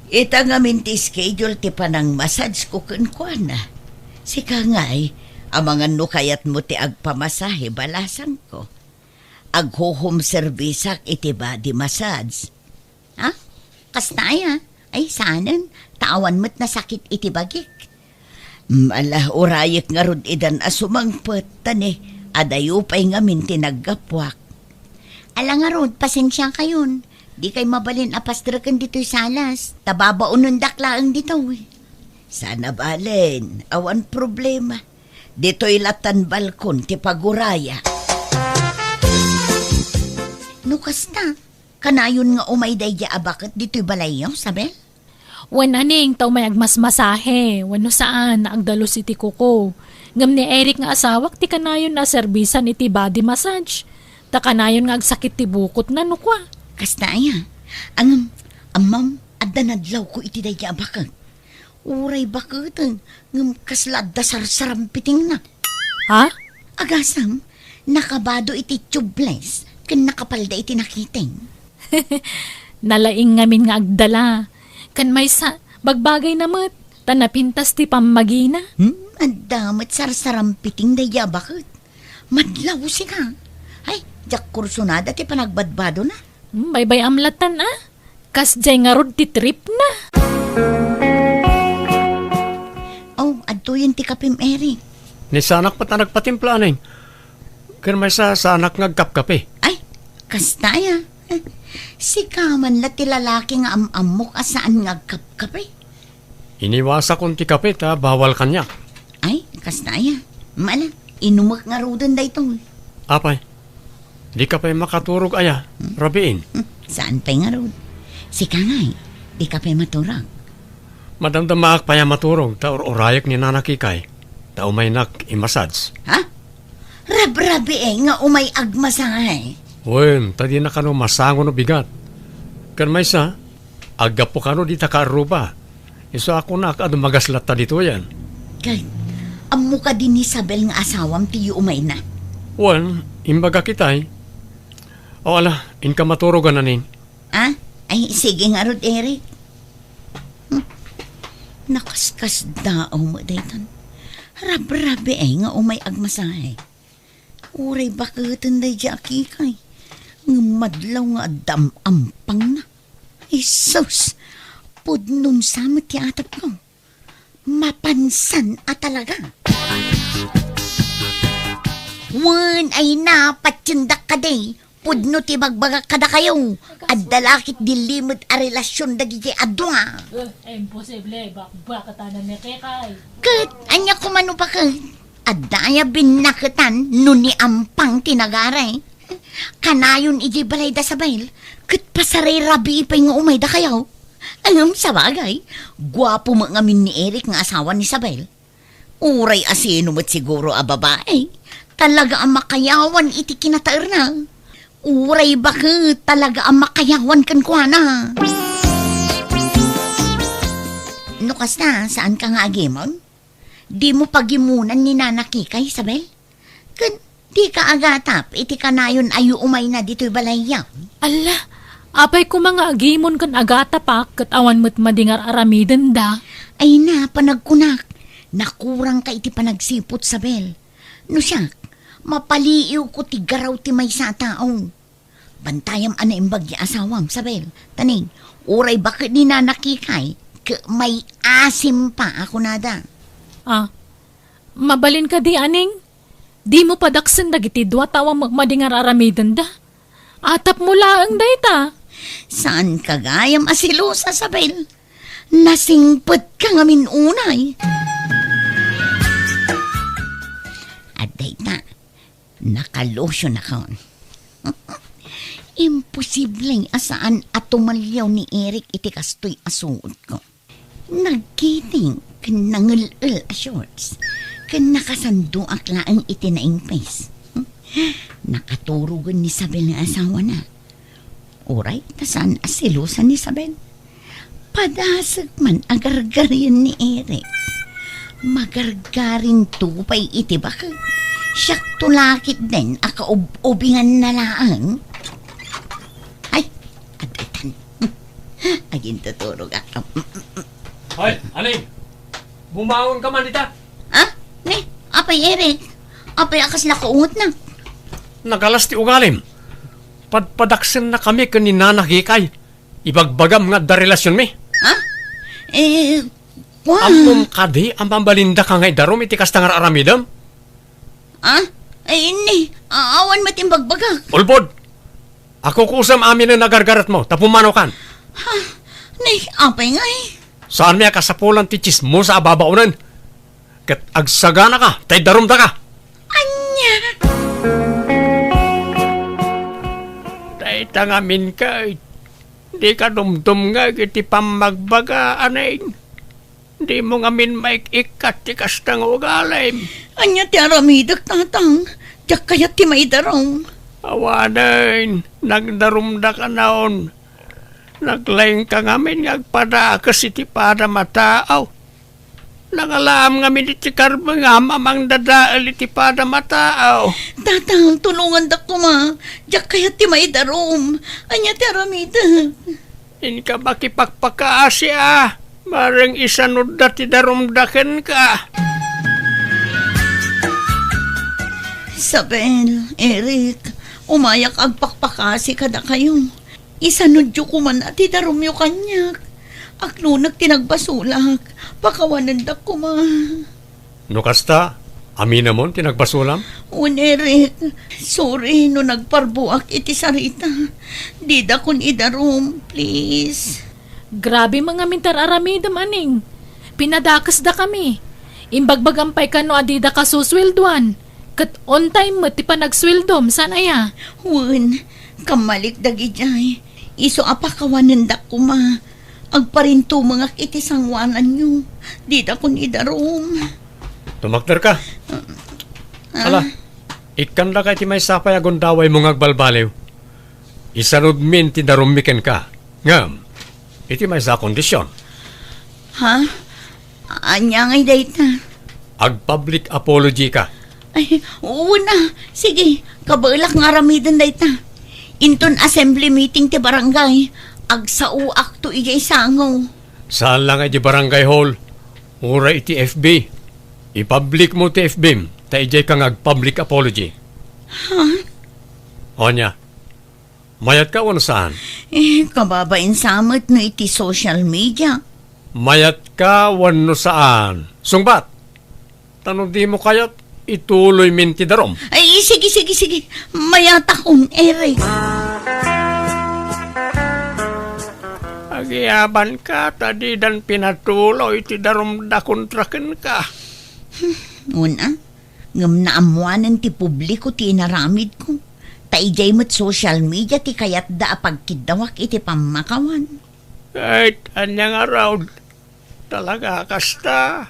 Ita ngamin ti schedule ti panangmassage ko kenkuana. Sika ngay, amangan no kayatmo ti agpamasahe, balasangko. Agho-home serviceak iti body massage. Ha? Kasta aya? Ay, saanen. Ta awan met nasakit iti bagik. Mm, ala, urayek ngarud idan a sumangpet, ta ni, adayo pay ngamin ti naggapuak. Ala ngarud, pasensiakayon. Dikay mabalin a pastreken ditoy salas, ta babaonendak laeng ditoy. Saan a balen, awan problema. Ditoy latan balkon ti paguraya. No kasta, kanayon nga umay daydi a baket ditoy balayyo, Sabel? Wen, Aning, ta umay agmasmasahe, wenno saan, agdalus iti kuko. Ngem ni Eric nga asawak ti kanayon a serbisan iti body massage. Ta kanayon nga agsakit ti bukotna, no kua. Kasta aya. Ngem, ammom, adda nadlawko iti daydi a baket. Uray baketen, ngem kasla adda sarsarampitingna. Ha? Agasem, nakabado iti tubeless, ken nakapalda iti nakiting. Nalaing ngamin nga agdala. Ken maysa, bagbagayna met, ta napintas ti pammagina. Hmm, adda met sarsarampiting daydi a baket. Madlaw sika. Ay, diak kursunada ti panagbadbadona. Hmm, baybay-am latan, a? Kasdiay ngarud ti tripna. Oh, adtoyen ti kapem, Eric. Ni saanak met a nagpatimpla, Aning. Ken maysa, saanak nga agkapkape. Ay, kasta aya. Sika man la ti lalaki nga am-ammok a saan nga agkapkape. Iniwasakon ti kape ta bawal kaniak. Ay, kasta aya. Mala, inumek ngaruden daytoy. Apay, dika pay makaturog aya, Hmm? Rabiin? Hmm, saan pay ngarud? Sika ngay, dika pay maturog? Madamdamaak pay a maturog ta ur-urayek ni Nana Kikay, ta umaynak i-massage. Ha? Rabrabii nga umay agmasahe. Wen, ta dina kano masango no bigat. Ken maysa, aggapu kano dita kaarruba. Isu a kunak a dumagas latta ditoyen. Ket, ammo kadi ni Isabel nga asawam ti umayna? Wen, imbagak itay. O ala, inka maturogan, Aning. Ah? Ay, sige ngarud, Eric. Hmm. Nakaskasdaaw met daytan. Rabrabii nga umay agmasahe. Uray baketen daydi a Kikay. Ngem madlaw nga adda am-ampangna. Hesus! Pudnon sa met ti atepko. Mapansan a talaga. Wen, ay na, patiendak kadi. Pudno ti bagbagak kadakayo. Adda la ketdi limed a relasion dagiti a dua. Eh, imposible. Bakbaketanan ni Kikay. Ket, ania koma no baket? Adda aya binnaketan no ni ampang ti nagari? Kanayon idiay balay da Isabel, ket pasarirabii pay nga umay dakayo. Ngem sabagay, guapo met ngamin ni Eric nga asawa ni Isabel. Uray asino met siguro a babai, talaga a makayawan iti kinataerna. Uray baket, talaga a makayawan kenkuana. No kasta, saanka nga agimon? Dimo pagimunan ni Nana Kikay, Isabel? Ken dika agatap iti kanayon a umayna ditoy balayyo? Alla, apay koma nga agimon ken agatapak ket awan met madi nga ar-aramidenda? Ay na, panagkunak, nakurangka iti panagsiput, Isabel. No siak, mapaliiwko ti garaw ti maysa a tao. Bantayam a naimbag ti asawam, Isabel. Ta ni, uray baket ni Nana Kikay, ket may-asim pa a kunada. Ah, mabalin kadi, Aning? Dimo padaksen dagiti dua ta awan madi nga ar-aramidenda. Atapmo laeng dayta. Saanka gayam a selosa, Isabel? Nasingpetka ngamin unay. Adda ita, nakalusionakon. Imposible a saan a tumaliaw ni Eric iti kastoy a suotko. Nagkiting ken nangel-el a shorts, ken nakasandoak laeng iti naingpis. Nakaturogen ni Isabel nga asawana. Uray ta saan a selosa ni Isabel. Padasek man a gargarien ni Eric. Magargarinto pay iti baket. Siakto la ketdin a kaub-ubinganna laeng. Ay, adda itan. Agintuturogak. Hoy, Aling! Bumangonka man ita! Ah? Ni, apay Eric? Apay a kasla kaungotna? Nagalas ti ugalim. Padpadaksennakami ken ni Nana Kikay. Ibagbagam nga adda relasionmi. Ha? Eh, Wan. Ammom kadi a mabalindaka nga idarum iti kasta nga ar-aramidem? Ah? Ay, inni. A-, awan met imbagbagak. Ulbod! Akukusem aminen a gargaretmo, ta pumanaw kan. Ha? Ni, apay ngay? Saanmi a kasapulan ti tsismosa a babaonen. Ket agsaganaka, ta idarumdaka. Ania? Dayta ngamin ket, dika dumdumngeg iti pammagbaga, Aneng. Dimo ngamin maik-ikkat ti kasta nga ugalim. Ania ti aramidek, Tatang? Diak kayat ti maidarum. Awanen, nagdarumdaka naon. Naglaingka ngamin nga agpadakes iti padam a tao. Nangalaam ngamin iti karbengam a mangdadael iti padam a tao. Tatang, tulongandak koma. Diak kayat ti maidarum. Ania ti aramidek? Inka makipakpakaasi a, bareng isanudda ti darumda kenka. Isabel, Eric, umayak agpakpakasi kadakayo. Isanudyo koman a ti darumyo kaniak. Aklonek ti nagbasolak. Pakawanendak koma. No kasta, aminamon ti nagbasolam? Wen, Eric, sorry no nagparbuak iti sarita. Didakon idarum, please. Grabe man ngamin ti ar-aramidem, Aneng. Pinadakesdakami. Imbagbagam pay kano a didaka susueldoan. Ket on time met ti panagsueldom, saan aya? Wen, kammalik dagidiay. Isu a pakawanendak koma. Agparintumengak iti sangoananyo. Didakon idarum. Tumakderka. Ah. Ala, ikkandaka iti maysa pay a gundawaymo nga agbalbaliw. Isanudmin ti darummi kenka. Ngem, iti maysa a kondisyon. Ha? Ania ngay dayta? Ag-public apology ka. Ay, wen a. Sige, kabaelak nga aramiden dayta. Inton assembly meeting ti barangay, agsaoakto idiay sango. Saan la nga idiay barangay hall, uray iti F B. I-public mo ti F B-m, ta idiay ka nga ag-public apology. Ha? Ania? Mayatka wenno saan? Eh, kababain sa met no iti social media. Mayatka wenno saan? Sungbat! Ta no dimo kayat, ituloymin ti darum. Ay, sige, sige, sige. Mayatakon, Eric. Agiyabanka, ta didan pinatuloy ti darumda kontra kenka. Hmm, wen a. Ngem naammoanen ti publiko ti inaramidko, ta idiay met social media ti kayatda a pagkiddawak iti pammakawan. Ket ania ngarud? Talaga kasta?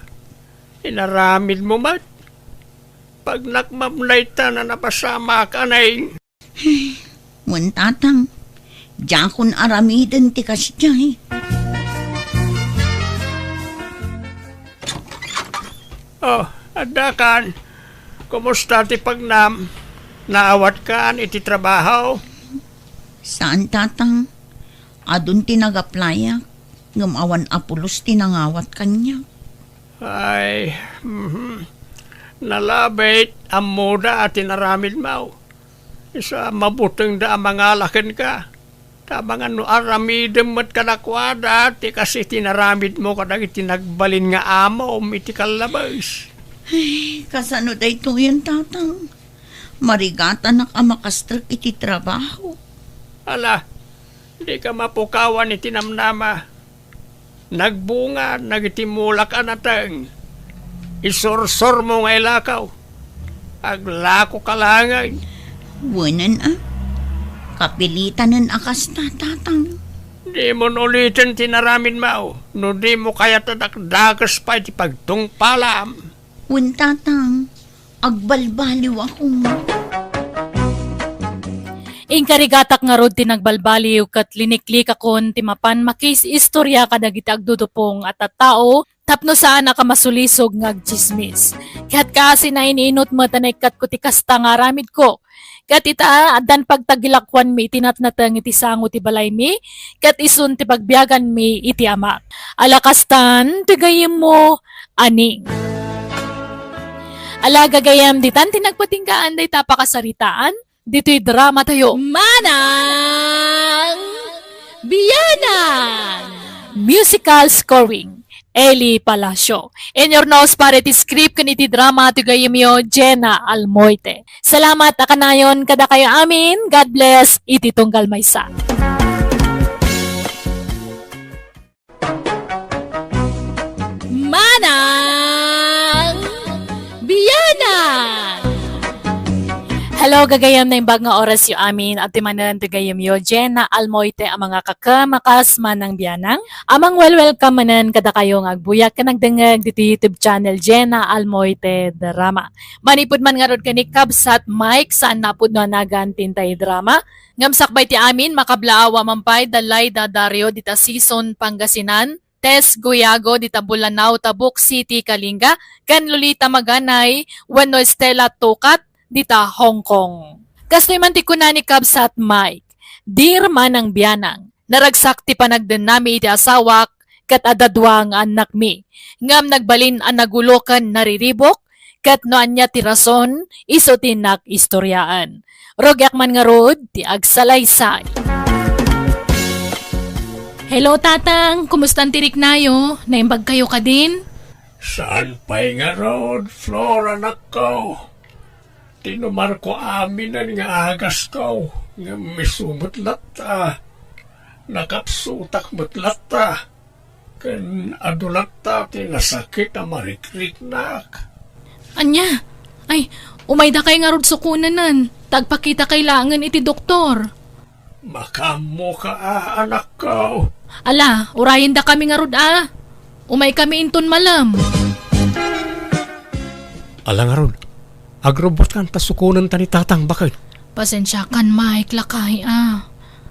Inaramidmo met? Pagnakmam dayta a napasamak, Aneng. Wen, Tatang, diakon aramiden ti kasdiay. Oh, addakan. Kumusta ti pagnam? Naawatkan iti trabaho? Saan, Tatang. Adun ti nag-applyak, ngem awan a pulos ti nangawat kaniak. Ay, mhm. Nalabit, ammoda a tinaramidmo. Isu a mabutengda a mangala kenka. Ta amangan no aramidem met kadakuada ti kas iti naramidmo kadagiti nagbalin nga amom iti kallabes. Ay, kasano daytoyen, Tatang? Marigatanak a makastrek iti trabaho. Ala, dika mapukawan iti namnama. Nagbunga dagiti mulak a nateng. Isursurmo nga ilakaw. Aglakoka laengen. Wenen a. Kapilitanen a kasta, Tatang. Dimon uliten ti naramidmo, no dimo kayat a dakdakes pay ti pagtungpalam. Wen, Tatang. Agbalbaliwakon. Inkarigatak ngarud ti nagbalbaliw ket liniklikakon ti mapan makiis-istorya kadagiti agdudupong a tattao tapno saan a kamasulisog nga agtsismis. Ket kaasi, nain-inut met a naikkatko ti kasta nga aramidko. Ket ita, addan pagtagilakuanmi iti natnateng iti sango ti balaymi, ket isun ti pagbiaganmi iti amak. Ala kastan ti gayyemmo, Aneng. Ala gagayyem, ditan ti nagpatinggaan dayta a pakasaritaan, ditoy dramatayo. Manang Bianang! Musical scoring. Eli Palacio. Inyurnos para iti script ken iti drama ti gayyemyo, Jenna Almoite. Salamat a kanayon kadakayo amin. God bless iti tunggal maysa. Manang Bianang! Hello, gagayyem, naimbag nga orasyo amin. Adtoy manen ti gayyemyo, Jenna Almoite, a mangakakam a kas Manang Bianang. A mangwelwelcome manen kadakayo nga agbuyak ken agdengngeg ditoy YouTube channel, Jenna Almoite Drama. Manipud man ngarud ken ni Kabsat Mike, saan a pudno a nagan ti intay drama. Ngem sakbay ti amin, makablaaw a man pay da Laida Dario dita Sison, Pangasinan, Tess Guyago dita Bulanao, Tabuk City, Kalinga, ken Lolita Maganay wenno Stella Tukat dita Hong Kong. Kastoy man ti kuna ni Kabsat Mike, "Dear Manang Bianang, naragsak ti panagdennami iti asawak ket adda dua nga annakmi, ngem nagbalin a nagulo ken nariribuk, ket no ania ti rason, isu ti innak istoriaan. Rugiak man ngarud ti agsalaysay." Hello, Tatang. Kumusta ti riknayo? Naimbag kayo kadin? Saan pay ngarud, Flor, anakko? Tinumarko aminen nga agasko, ngem isu met latta. Nakapsutak met latta. Ken adu latta ti nasakit a marikriknak. Ania? Ay, umaydakay ngarud sukonanen, ta agpakitakay laengen iti doktor. Makaammoka a, anakko. Ala, urayendakami ngarud a. Umaykami inton malem. Ala ngarud, agrubbuatkan ta sukonenta ni Tatang, baket. Pasensiakan, Mike, lakay a.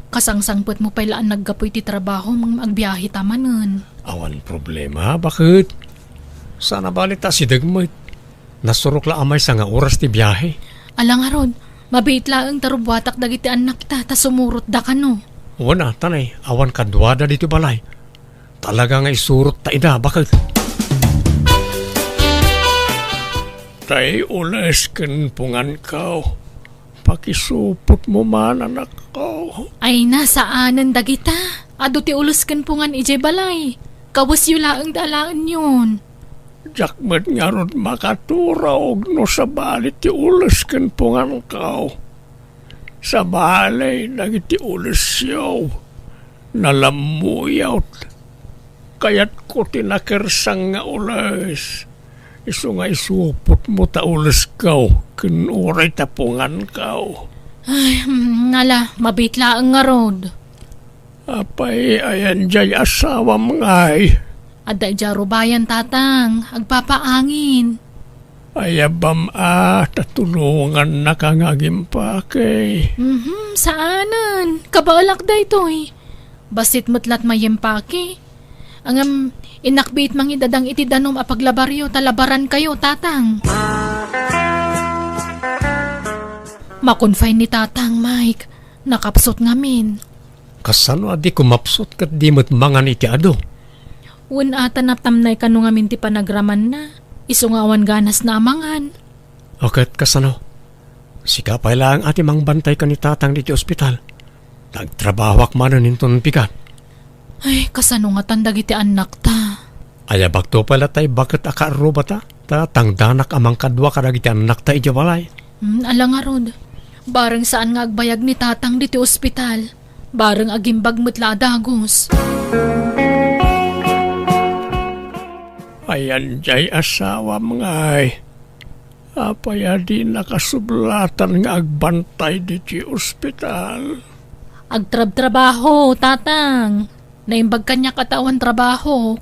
Kasangsangpetmo pay la a naggapu iti trabahom ngem agbiaheta manen. Awan problema, baket. Saan a bale ta asideg met. Nasurok la a maysa nga oras ti biahe. Ala ngarud, mabiit laeng ta rubbuatak dagiti annakta ta sumurotda kano. Wen a, tanay, awan kaduada ditoy balay. Talaga nga isurotta ida, baket. Tay ules ken punganko. Pakisupotmo man, anakko. Ay na, saanen dagita. Adu ti ules ken pungan idiay balay. Kawesyo laeng da alaenyon. Diak met ngarud makaturog no sabali ti ules ken punganko. Sabali dagiti ulesyo, nalammuyot. Kayatko ti nakersang nga ules. Isu nga isupotmo ta ulesko ken uray ta punganko. Ay, mm, ala, mabiit laeng ngarud. Apay, ayan jay asawam ngay? Adda idiay rubayan, Tatang. Agpapaangin. Ayabam a, ta tulongannaka nga agimpake. Mhm, saanen. Kabaelak daytoy. Bassit met la't maimpake. Ngem, innak biit mangidadang iti danum a paglabaryo ta labarankayo, Tatang. Makunfine ni Tatang, Mike. Nakapsut ngamin. Kasano a di kumapsut ket di met mangan iti adu? Wen a, ta naptamnay kano ngamin ti panagramanna. Isu nga awan ganasna a mangan. O ket kasano? Sika pay laeng a ti mangbantay ken ni Tatang ditoy ospital. Nagtrabahoak manen inton bigat. Ay, kasano ngatan dagiti annakta? Ayabakto pay latta ti baket a kaarrubata, ta tangdanak a mangkadua kadagiti annakta idiay balay. Hmm, ala ngarud. Bareng saan nga agbayag ni Tatang ditoy ospital. Bareng agimbag met la a dagus. Ayan jay asawam ngay. Apay a di nakasublatan nga agbantay ditoy ospital? Agtrabtrabaho, Tatang. Naimbag kaniak a ta awan trabaho.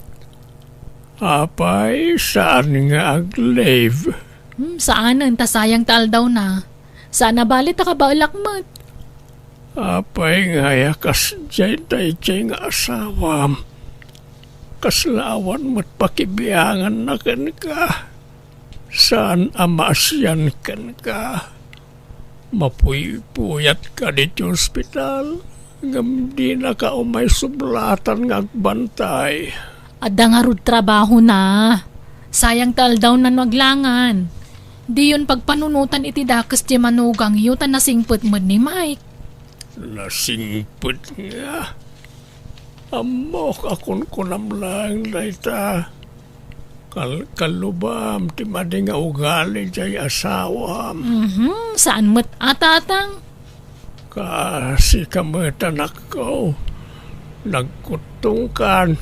Apay, saan nga ag-leave? Hmm, saanen, ta sayang ta aldawna. Saan a bali ta kabaelak met. Apay ngay a kasdiay daydiay nga asawam? Kasla awan met pakibianganna kenka. Saan a maasian kenka. Mapuypuyatka ditoy ospital, ngem dinaka umay sublatan nga agbantay. Adda ngarud trabahona. Sayang ta aldawna no aglangan. Diyon pagpanunotan iti dakes ti manugangyo ta nasingpet met ni Mike. Nasingpet nga? Ammok a kunkunam laeng dayta. Kal-, kalubam ti madi nga ugali jay asawam. Mhm, saan met a, tatang? Kasika met, anakko. Nagkuttongkan.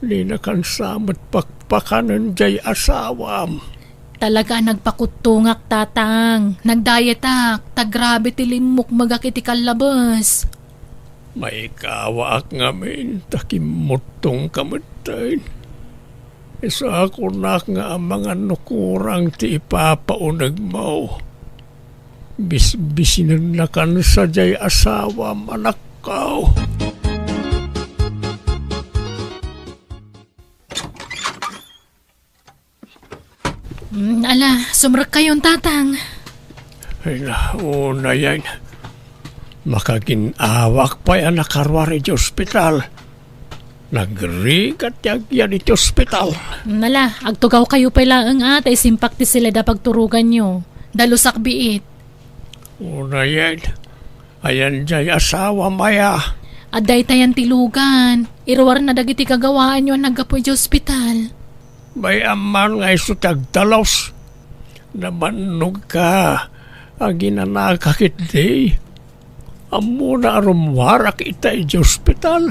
Dinakan sa met pakpakanen jay asawam. Talaga a nagpakuttongak, tatang. Nagdayetak, ta grabe ti limmukmegak iti kallabes. Maikawaak ngamin ta kimmuttongka metten. Isu a kunak nga amangan no kurang ti ipapaunegmo. Bisbisinennakan sadiay asawam, anakko. Mm, ala, sumrekkayon, tatang. Ay, na, unayen. Makagin-awak pay a nakaruar iti ospital. Nagrigat ti agyan iti ospital. Mm, ala, agtugawkayo pay laeng a, ta isimpak ti siled a pagturoganyo. Dalusak biit. Unayen, ayan jay asawam aya? Adda itayan ti lugan. Iruarna dagiti kagawaanyo a naggapu iti ospital. Bay-am man nga isu ti agtalus. Namannogka, aginanaka ketdi. Ammona a rummuarak ita iti ospital.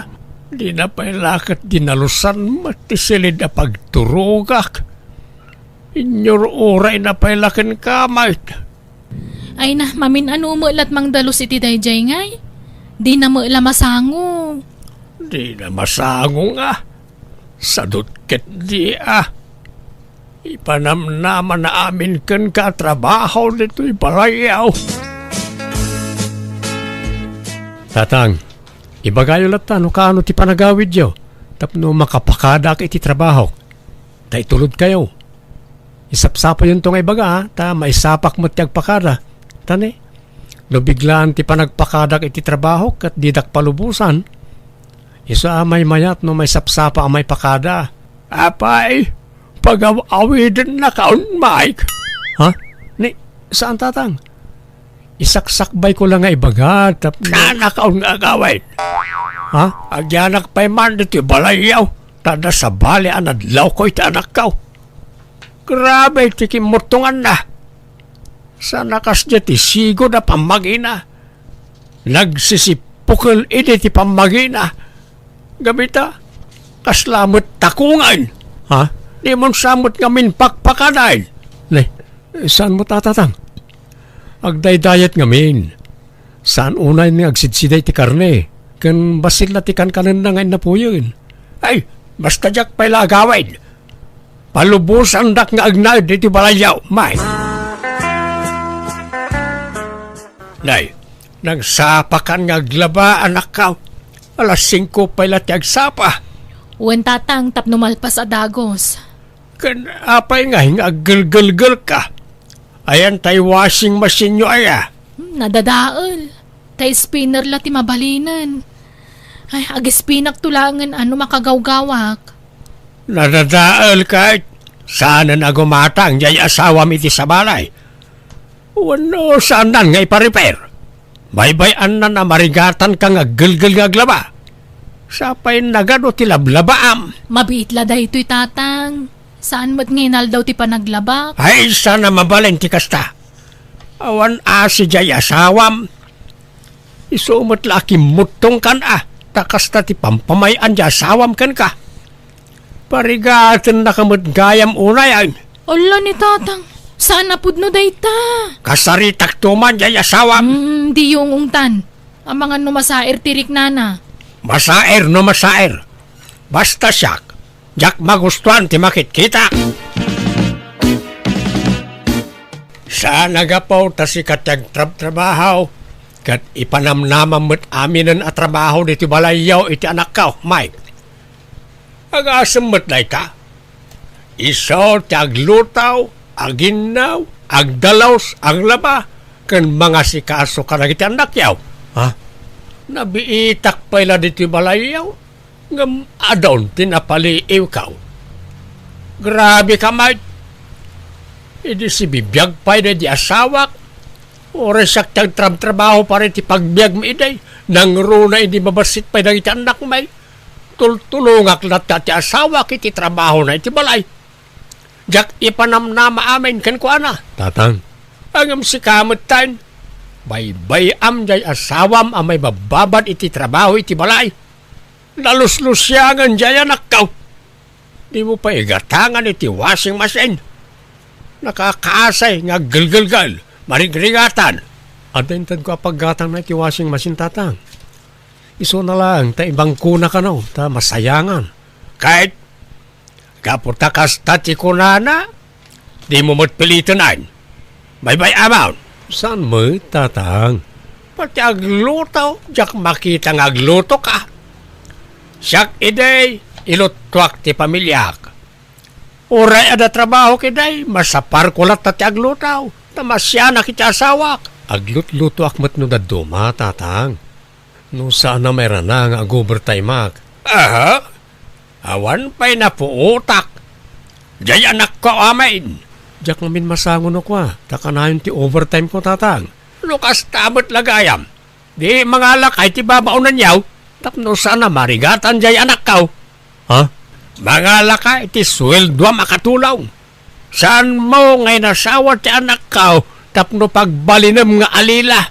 Dina pay la ket dinalusan met ti siled a pagturogak. Inyur-urayna pay la kenka, met. Ay na, mamin-ano met la ti mangdalus iti daydiay ngay? Dina met la masango. Dina masango nga. Sadut ketdi a. Ipanamnamana amin kenka a trabaho ditoy balayyo. Tatang, ibagayo latta no kaano ti panagawidyo tapno makapakadaak iti trabahok. Ta itulodkayo. Isapsapayonto nga ibaga, a, ta maisapak met ti agpakada. Ta ne, no biglaan ti panagpakadak iti trabaho ket didak palubosan, isu a maymayat no maisapsapa a maipakada. Apay, pagaw-awidennakaon, Mike. Ha? Ni, saan, tatang? Isaksakbayko la nga ibaga, tap- Saannakaon nga agawid. Ha? Agyanak pay man ditoy balayyo, ta adda sabali a nadlawko iti anakko. Grabe ti kimmuttonganna. Sana kasdiay ti sigud a pammagina. Nagsisipukel idi ti pammagina. Gapu ta, kasla met takongen. Ha? Dimon sa met ngamin pakpakadaen. Ne, saan met a, tatang? Agdaydayat ngamin. Saan unay nga agsidsida iti karne, ken bassit la ti kankanenna nga innapuyen. Ay, basta diak pay la agawid. Palubosandak nga agnaed iti balayyo, Mike. Nay, nangsapakan nga aglaba, anakko. Alas singko pay la ti agsapa. Wen, tatang, tapno malpas a dagus. Ken apay ngay nga aggelgelgelka? Ayan tay washing machine-yo aya? Hmm, nadadael. Ta spinner la ti mabalinen. Ay, agispinakto laengen a no makagawgawak. Nadadael ket saanen a gumatang jay asawam iti sabali. Wenno saannan nga ipa-repair? Baybay-annan a marigatanka nga aggelgel nga aglaba. Sapay nagadu ti lablabaam. Mabiit la daytoy, tatang. Saan met nga inaldaw ti panaglabak? Ay, saan a mabalin ti kasta. Awan asi jay asawam. Isu met la a kimmuttongkan a, ta kasta ti pampamay-an jay asawam kenka. Parigatennaka met gayam unayen. Ala ni tatang, saan a pudno dayta. Kasaritakto man jay asawam. Mm, diyo ungtan. Amangan no masaer ti riknana. Masaer no masaer. Basta siak, diak magustuan ti makitkita. Saan a gapu ta sika ti agtrabtrabaho, ket ipanamnamam met aminen a trabaho ditoy balayyo iti anakko, Mike. Agasem met dayta. Isu ti agluto, aginnaw, agdalus, aglaba, ken mangasikaso kadagiti annakyo. Ha? Nabiitak pay la ditoy balayyo, ngem adun ti napaliiwko. Grabeka met. Idi sibibiag pay daydi asawak, uray siak ti agtrabtrabaho para iti pagbiagmi idi, nangruna idi mabassit pay dagiti annakmi. tultulongak latta ti asawak iti trabahona iti balay. Diak ipanamnama amin kenkuana. Tatang. Ngem sika metten, baybay-am diay asawam a maibabbabad iti trabaho iti balay. Naluslusiangen diay anakko. Dimo pay igatangan iti washing machine. Nakakaasay nga aggelgelgel, marigrigatan. Adda intedko a paggatangna iti washing machine, Tatang. Isuna laeng ta ibangkona kano, ta masayangan. Ket gapu ta kasta ti kunana, dimo met piliten. Baybay-amon. Saan met, Tatang? Pati agluto, diak makita nga aglutoka. Siak idi, iluttuak ti pamiliak. Uray adda trabahok idi, masaparko latta ti agluto. Ta masianak iti asawak. Aglutlutoak met no dadduma, Tatang. No saan a mairana nga ag-overtimeak. Aha. Awan pay napuotak. Diay anakko amin. Diak ngamin masango no kua, ta kanayon ti overtimeko, Tatang. No kasta met la gayam, di mangalaka iti babaonenyo, tapno saan a marigatan diay anakko. Ha? Mangalaka iti sueldoam a katulong. Saanmo nga inasawa ti anakko tapno pagbalinem nga alila?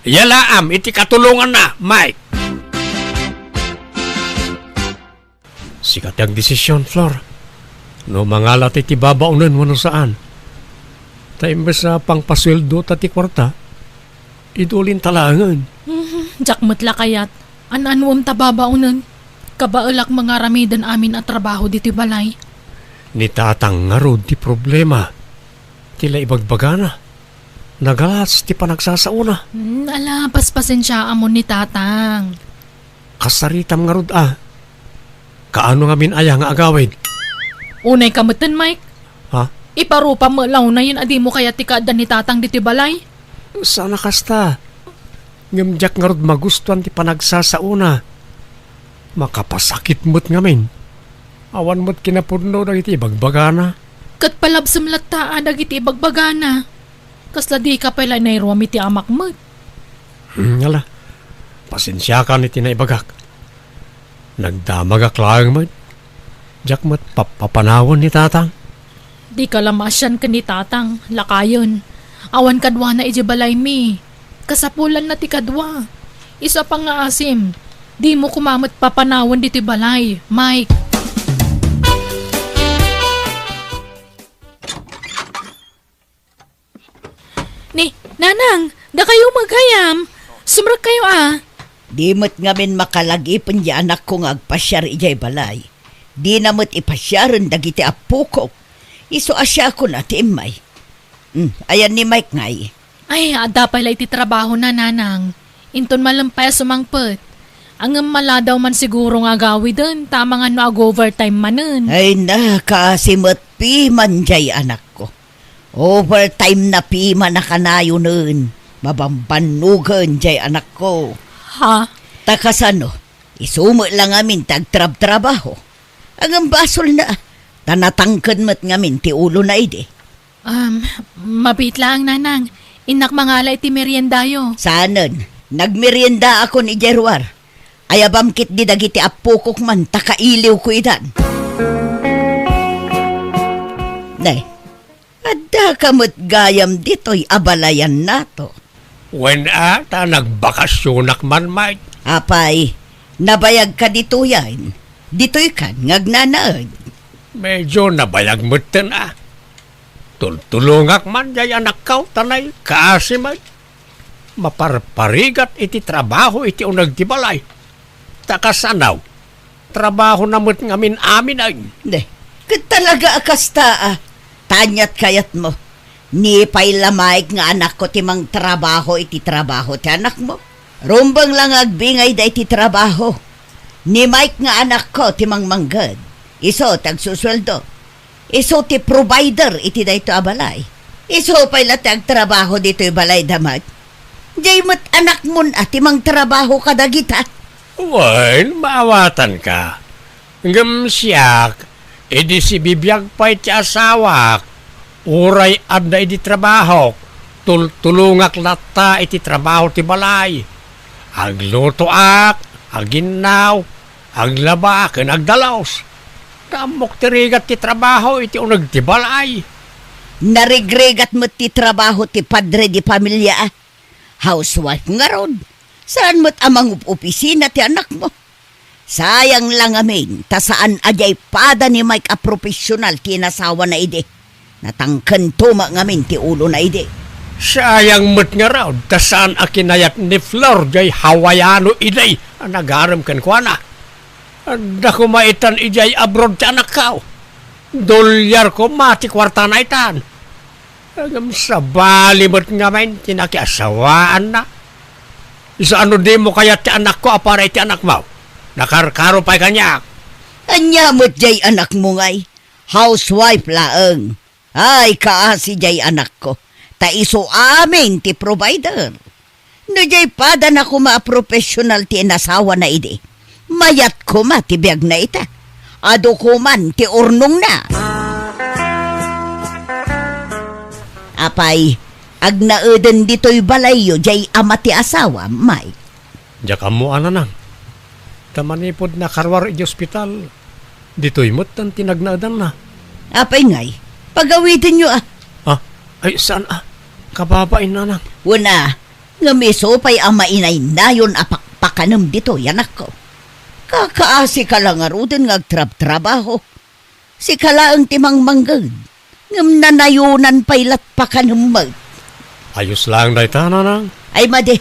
Yalaam iti katulonganna, Mike. Sika ti agdesisyon, Flor. No mangala ti, ti babaonen wenno saan. Ta imbes a pangpasueldo ta ti kuarta, idulinta laengen. Mhm, diak met la kayat. An-anuem ta babaonen? Kabaelak nga aramiden amin a trabaho ditoy balay. Ni Tatang ngarud ti problema. Ti la ibagbagana. Nagalas ti panagsasaona. Hmm, ala, paspasensiaam ni Tatang. Kasaritam ngarud a. Kaano ngamin aya nga agawid? Unay ka metten, Mike. Ha? Iparupam met la unayen a dimo kayat ti kaadda ni Tatang ditoy balay. Saan a kasta. Ngem diak ngarud magustuan ti panagsasaona. Makapasakit met ngamin. Awan met kinapudno dagiti ibagbagana. Ket palabsem latta a dagiti ibagbagana. Kasla dika pay la inayruam iti amak met. Hmm, ala. Pasensiakan iti naibagak. Nagdamagak laeng met. Diak met pap-, papanawen ni Tatang. Dika la maasian ken ni Tatang, lakayen. Awan kaduana idiay balaymi. Kasapulanna ti kadua. Isu a pangngaasim, dimo koma met papanawen ditoy balay, Mike. Ni, Nanang, dakayo maghayam. Sumrekkayo a. Di met ngamin makalagipen diay anakko nga agpasiar idiay balay. Dina met ipasiaren dagiti appokok. Isu a siakon a ti immay. Hmm, ayan ni Mike ngay? Ay, adda pay la iti trabahona, Nanang. Inton malem pay a sumangpet. Ngem maladaw man siguro nga agawiden, ta amangan no ag-overtime manen. Ay, nakaasi met piman diay anakko. Overtime na piman a kanayonen. Mabambannogen diay anakko. Ha? Ta kasano? Isu met la ngamin ti agtrabtrabaho. Ngem basolna. Ta natangken met ngamin ti ulona idi. Um, mabiit laeng, Nanang. Innak mangala iti meriendayo. Saanen. Nagmeriendaakon idiay ruar. Ayabam ketdi dagiti appokok man ta kailiwko idan. Nay, addaka met gayam ditoy a balayannato. Wen a, ta nagbakasionak man, Mike. Apay, nabayagka ditoyen? Ditoykan nga agnanaed? Medyo nabayag metten a. Tultulongak man diay anakko, ta nay, kaasi met. Maparparigat iti trabaho iti uneg ti balay. Ta kasano? Trabahona met ngamin amin ay. Ne, ket talaga a kasta a. Taniat kayatmo. Ni pay la Mike nga anakko ti mangtrabaho iti trabaho ti anakmo. Rumbeng la nga agbingayda iti trabaho. Ni Mike nga anakko ti mangmangged. Isu ti agsusueldo. Isu ti provider iti daytoy a balay. Isu pay la ti agtrabaho ditoy balay da met. Diay met anakmon a ti mangtrabaho kadagita. Wen, maawatanka. Ngem siak, idi sibibiag pay ti asawak, uray adda idi trabahok, tultulongak latta iti trabaho ti balay. Aglutoak, aginnaw, Aglaba ken agdalus. Ammok ti rigat ti trabaho iti uneg ti balay. Narigrigat met ti trabaho ti padre de pamilia, a. Housewife ngarud. Saan met a mangup-opisina ti anakmo. Sayang la ngamin, ta saan a diay pada ni Mike a professional ti inasawana idi. Natangkento met ngamin ti ulona idi. Sayang met ngarud, ta saan a kinayat ni Flor diay Hawaiano idi a nagarem kenkuana. Adda koma itan idiay abroad ti anakko. Dolyar koma ti kuartana itan. Ngem sabali met ngamin ti nakiasawaanna. Isu a no dimo kayat ti anakko a para iti anakmo, nakarkaro pay kaniak. Ania met diay anakmo ngay? Housewife laeng. Ay, kaasi diay anakko. Ta isu amin ti provider. No diay padana koma a professional ti inasawana idi, mayat koma ti biagna ita. Adu koman ti urnongna. Apay, agnaeden ditoy balayyo diay ama ti asawam, Mike? Diak ammo a, nanang. Ta manipud nakaruar iti ospital, ditoy metten ti nagnaedanna. Apay ngay, pagawidenyo a. Ah, ay, saan a? Kababain, nanang. Wen a, ngem isu pay a mainaynayon a pakpakanem ditoy, anakko. Kakaasika la ngaruden nga agtrabtrabaho. Sika laeng ti mangmangged, ngem nanayonan pay lat pakanem met. Ayos laeng dayta, nanang. Ay madi,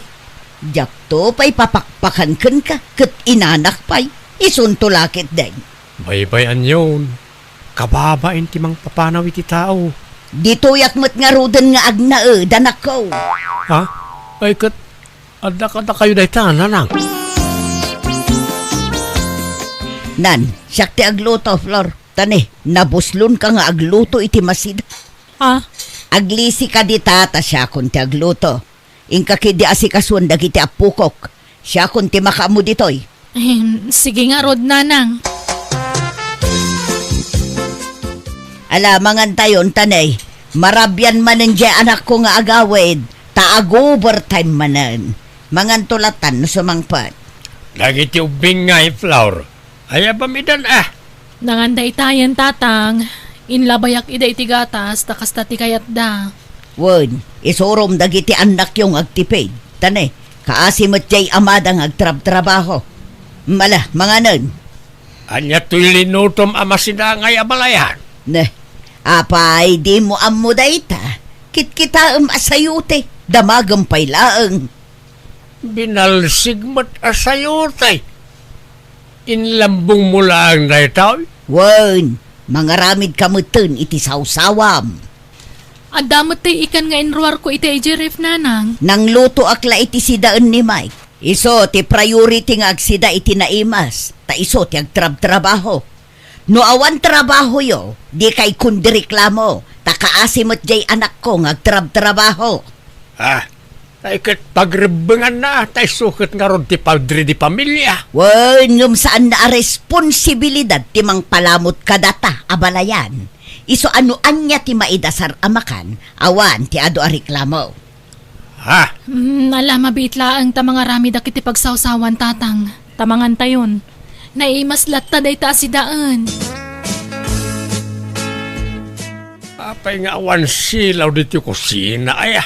diakto pay papakpakan kenka, ket inanak pay, isunto la ketdin. Baybay-anyon, kababain ti mangpapanaw iti tao. Ditoyak met ngaruden nga agnaed, anakko. Ha? Ay ket, adda kadakayo dayta, nanang. Nan, siak ti agluto, Flor. Ta ne, nabuslonka nga agluto iti masida. Ah? Aglisika dita ta siakon ti agluto. Inka ketdi asikasuan dagiti appokok. Siakon ti makaammo ditoy. Ahem, sige ngarud, nanang. Ala, mangantayon, ta ne, marabian manen diay anakko nga agawid, ta ag-overtime manen. Manganto latan no sumangpet. Dagiti ubbing ngay, Flor. Ayabam idan a. Nangan daytayen, tatang. Inlabayak ida iti gatas, ta kasta ti kayatda. Wen, isurom dagiti annakyo nga agtipid. Ta ne, kaasi met diay amada nga agtrabtrabaho. Mala, manganen. Ania toy linutom a masidangay a balayan? Ne, apay, dimo ammo dayta? Kitkitaem a sayote, damagem pay laeng. Binalsig met a sayote. Inlambongmo laeng daytoy? Wen, mangaramidka metten iti sawsawam. Adda met ti ikan nga inruarko iti idiay ref, nanang. Nanglutoak la iti sidaen ni Mike. Isu ti priority nga agsida iti naimas, ta isu ti agtrabtrabaho. No awan trabahoyo, dikay kondi reklamo, ta kaasi met diay anakko nga agtrabtrabaho. Ah, tay ket pagrebbenganna, ta isu ket ngarud ti padre de pamilia. Wen, ngem saanna a responsibilidad ti mangpalamut kadata a balayan. Isu a no ania ti maidasar a makan, awan ti adu a reklamo. Ha? Mm, ala, mabiit laeng ta mangaramid dagiti pagsawsawan, tatang. Ta mangantayon. Naimas latta dayta a sidaen. Apay nga awan silaw ditoy kusina, aya?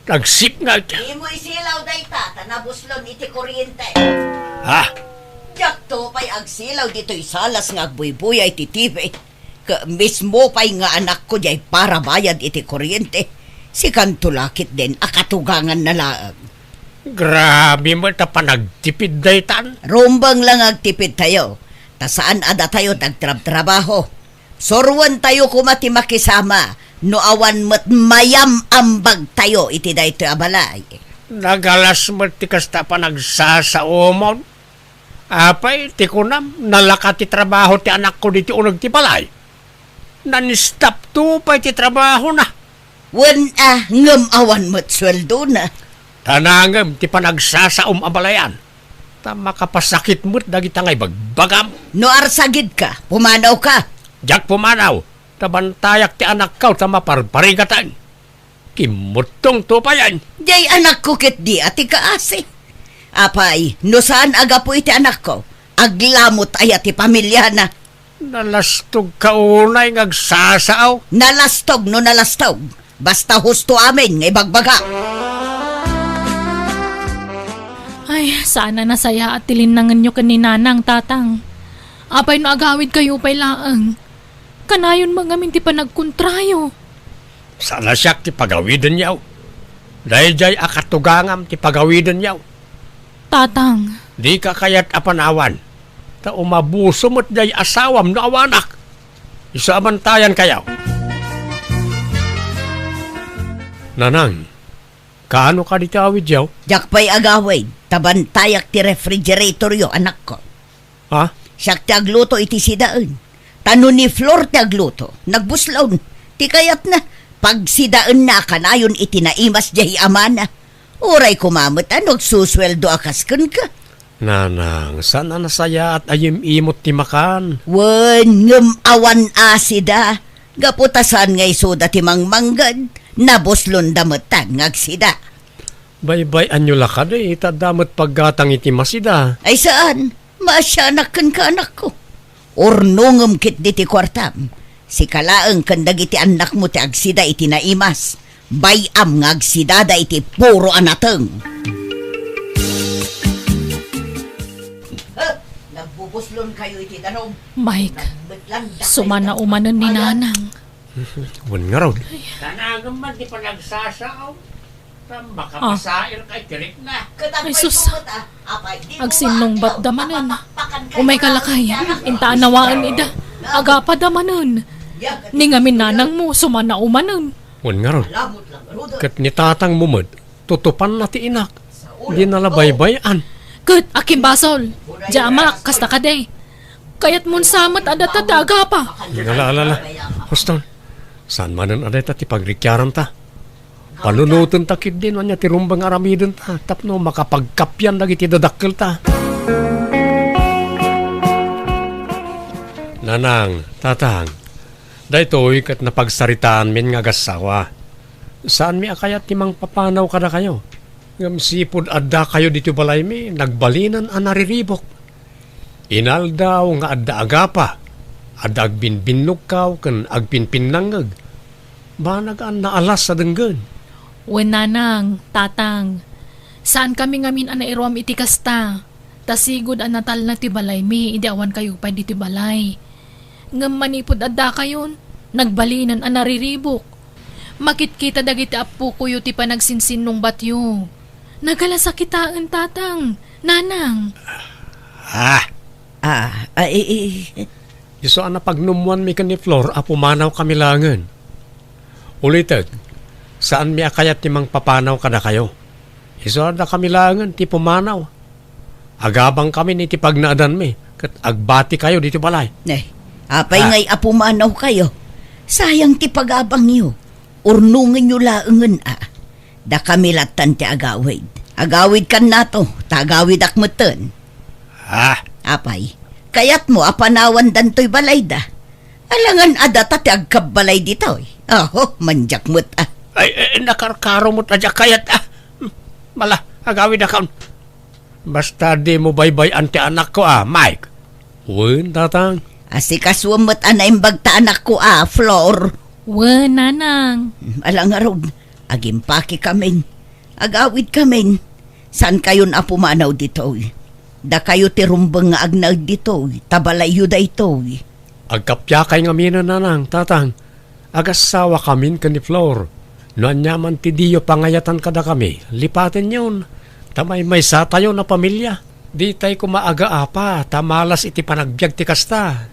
Nagsipnget. Dimo isilaw dayta, ta nabuslon iti kuryente. Ha? Diakto pay agsilaw ditoy salas nga agbuybuya iti T V. Ket mismo pay nga anakko diay parabayad iti kuryente, sikanto la ketdin a katuganganna laeng. Grabe met a panagtipid daytan. Rumbeng la nga agtipidtayo, ta saan a datayo ti agtrabtrabaho. Suroentayo koma ti makisama no awan met mayam-ambagtayo iti daytoy a balay. Nagalas met ti kasta a panagsasaomon. Apay, ti kunam, nalaka ti trabaho ti anakko ditoy uneg ti balay. Nan-stop to pay ti trabahona. Wen a, ngem awan met sueldona. Ta nangem ti panagsasaom a balayan. Ta makapasakit met dagita nga ibagbagam. No arsagidka, pumanawka. Diak pumanaw, ta bantayak ti anakko ta maparparigatan. Kimmuttong to payen. Diay anakko ketdi a ti kaasi. Apay, no saan a gapu iti anakko, Aglamot aya ti pamiliana? Nalastogka unay nga agsasao. Nalastog no nalastog. Basta husto amin nga ibagbaga. Ay, saan a nasayaat ti linnangenyo ken ni Nanang, Tatang. Apay no agawidkayo pay laeng? Kanayon met ngamin ti panagkontrayo. Saan a siak ti pagawidenyo. Daydiay a katugangam ti pagawidenyo. Tatang. Dika kayat a panawan. Ta umabuso met diay asawam no awanak. Isu a bantayankayo. Nanang, kaano kadi ti awidyo? Diak pay agawid, ta bantayak ti refrigeratoryo, anakko. Ha? Siak ti agluto iti sidaen. Ta no ni Flor ti agluto, nagbuslon. Ti kayatna, pagsidaenna a kanayon iti naimas diay amana. Uray koma met a no agsusueldo a kas kenka. Nanang, saan a nasayaat a yim-imot ti makan? Wen, ngem awan asida. Gapu ta saan nga isuda ti mangmangged, nabuslonda metten nga agsida. Baybay-anyo la kadi, ta adda met paggatang iti masida. Ay saan, maasianak kenka, anakko. Urnongem ketdi ti kuartam. Sika laeng ken dagiti annakmo ti agsida iti naimas. Bay-am nga agsidada iti puro a nateng. Eh, nagbubuslonkayo iti danum. Mike, sumana umanen ni Nanang. Wen ngarud. Kanagem man ti panagsasao. Makapasair kay tirik na. Ay, sus. Agsinnungbatda manen. Umayka lakay, inta a nawaen ida. Agapada manen. Ni ngamin nanangmo, sumana umanen. Wen ngarud. Ket ni tatangmo met, tutupanna ti inak. Dina la baybay-an. Ket, akin basol. Dia amak, kasta kadi. Kayatmon sa met a data ti agapa. Ala, ala, ala. Huston, saan manen a dayta ti pagrikiaranta? Panunotenta ketdi no ania ti rumbeng nga aramidenta tapno makapagkapian dagiti dadakkelta. Nanang, tatang, daytoy ket napagsaritaanmin nga agassawa. Saanmi a kayat ti mangpapanaw kadakayo. Ngem sipud addakayo ditoy balaymi, nagbalinen a nariribok. Inaldaw nga adda agapa, adda agbinbinnogkaw ken agpinpinnangngeg. Banag a naalas a denggen. Wen nanang, tatang, saankami ngamin a nairuam iti kasta, ta sigud a natalna ti balaymi idi awankayo pay ditoy balay. Ngem manipud addakayon, nagbalinen a nariribok. Makitkita dagiti appokoyo ti panagsinsinnungbatyo. Nagala sakitaen, tatang, nanang. Ah. Ah, ah, i-, i-, Isu a napagnummoanmi ken ni Flor a pumanawkami laengen. Ulitek, saanmi a kayat ti mangpapanaw kadakayo. Isu a dakami laengen ti pumanaw. Agabangkamin iti pagnaedanmi, ket agbatikayo ditoy balay. Eh, apay Ah. ngay a pumanawkayo? Sayang ti pagabangyo. Urnongenyo laengen a. Dakami lattan ti agawid. Agawidkannato, ta agawidak metten. Ah. Apay, kayatmo a panawandan toy balayda? Alangan a data ti agkabbalay ditoy. Aho, mandiak met a. Ay, eh, nakarkaro met a diak kayat a. Mala, agawidakon. Basta dimo baybay-an ti anakko a, Mike. Wen, tatang. Asikasuem met a naimbag ta anakko a, Flor. Wen, nanang. Ala ngarud, agimpakekamin. Agawidkamin. Saankayon a pumanaw ditoy. Dakayo ti rumbeng nga agnaed ditoy, ta balayyo daytoy. Agkappiakay ngaminen, nanang, tatang. Agassawakamin ken ni Flor. No aniaman ti diyo pangayatan kadakami, lipatenyon. Ta maymaysatayon a pamilia. Ditay koma agaapa ta malas iti panagbiag ti kasta.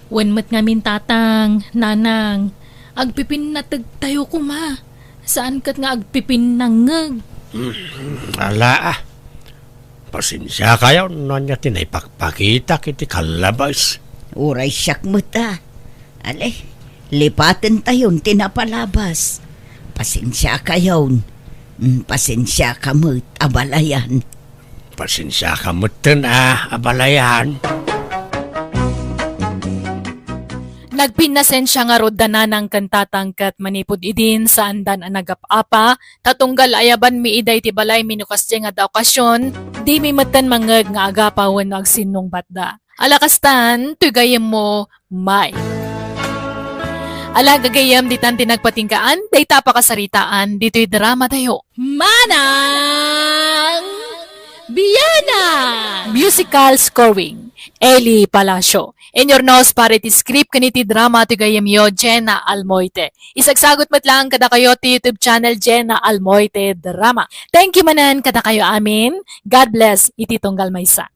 Wen met ngamin, tatang, nanang, agpipinnategtayo koma. Saan ket nga agpipinnangngeg. Hmm, ala a. Pasensiakayon no ania ti naipakpakitak iti kallabas. Uray siak met a. Ale, lipatentayon ti napalabas. Pasensiakayon. Mm, pasensiaka met, abalayan. Pasensiaka metten a, abalayan. Agpinnasensia ngarud da nanang ken tatang ket manipud idin saandan a nagap-apa, ta tunggal ayabanmi ida iti balaymi no kasdiay nga adda okasion, dimi metten mangngeg nga agapa wenno agsinnungbatda. Ala kastan, toy gayyemmo, May. Ala gagayyem, ditan ti nagpatinggaan dayta a pakasaritaan ditoy dramatayo. Manang Bianang! Musical scoring, Eli Palacio. Inyurnos para iti script ken iti drama ti gayyemyo, Jenna Almoite. Isagsagut met laeng kadakayo ti YouTube channel, Jenna Almoite Drama. Thank you manen kadakayo amin. God bless iti tunggal maysa.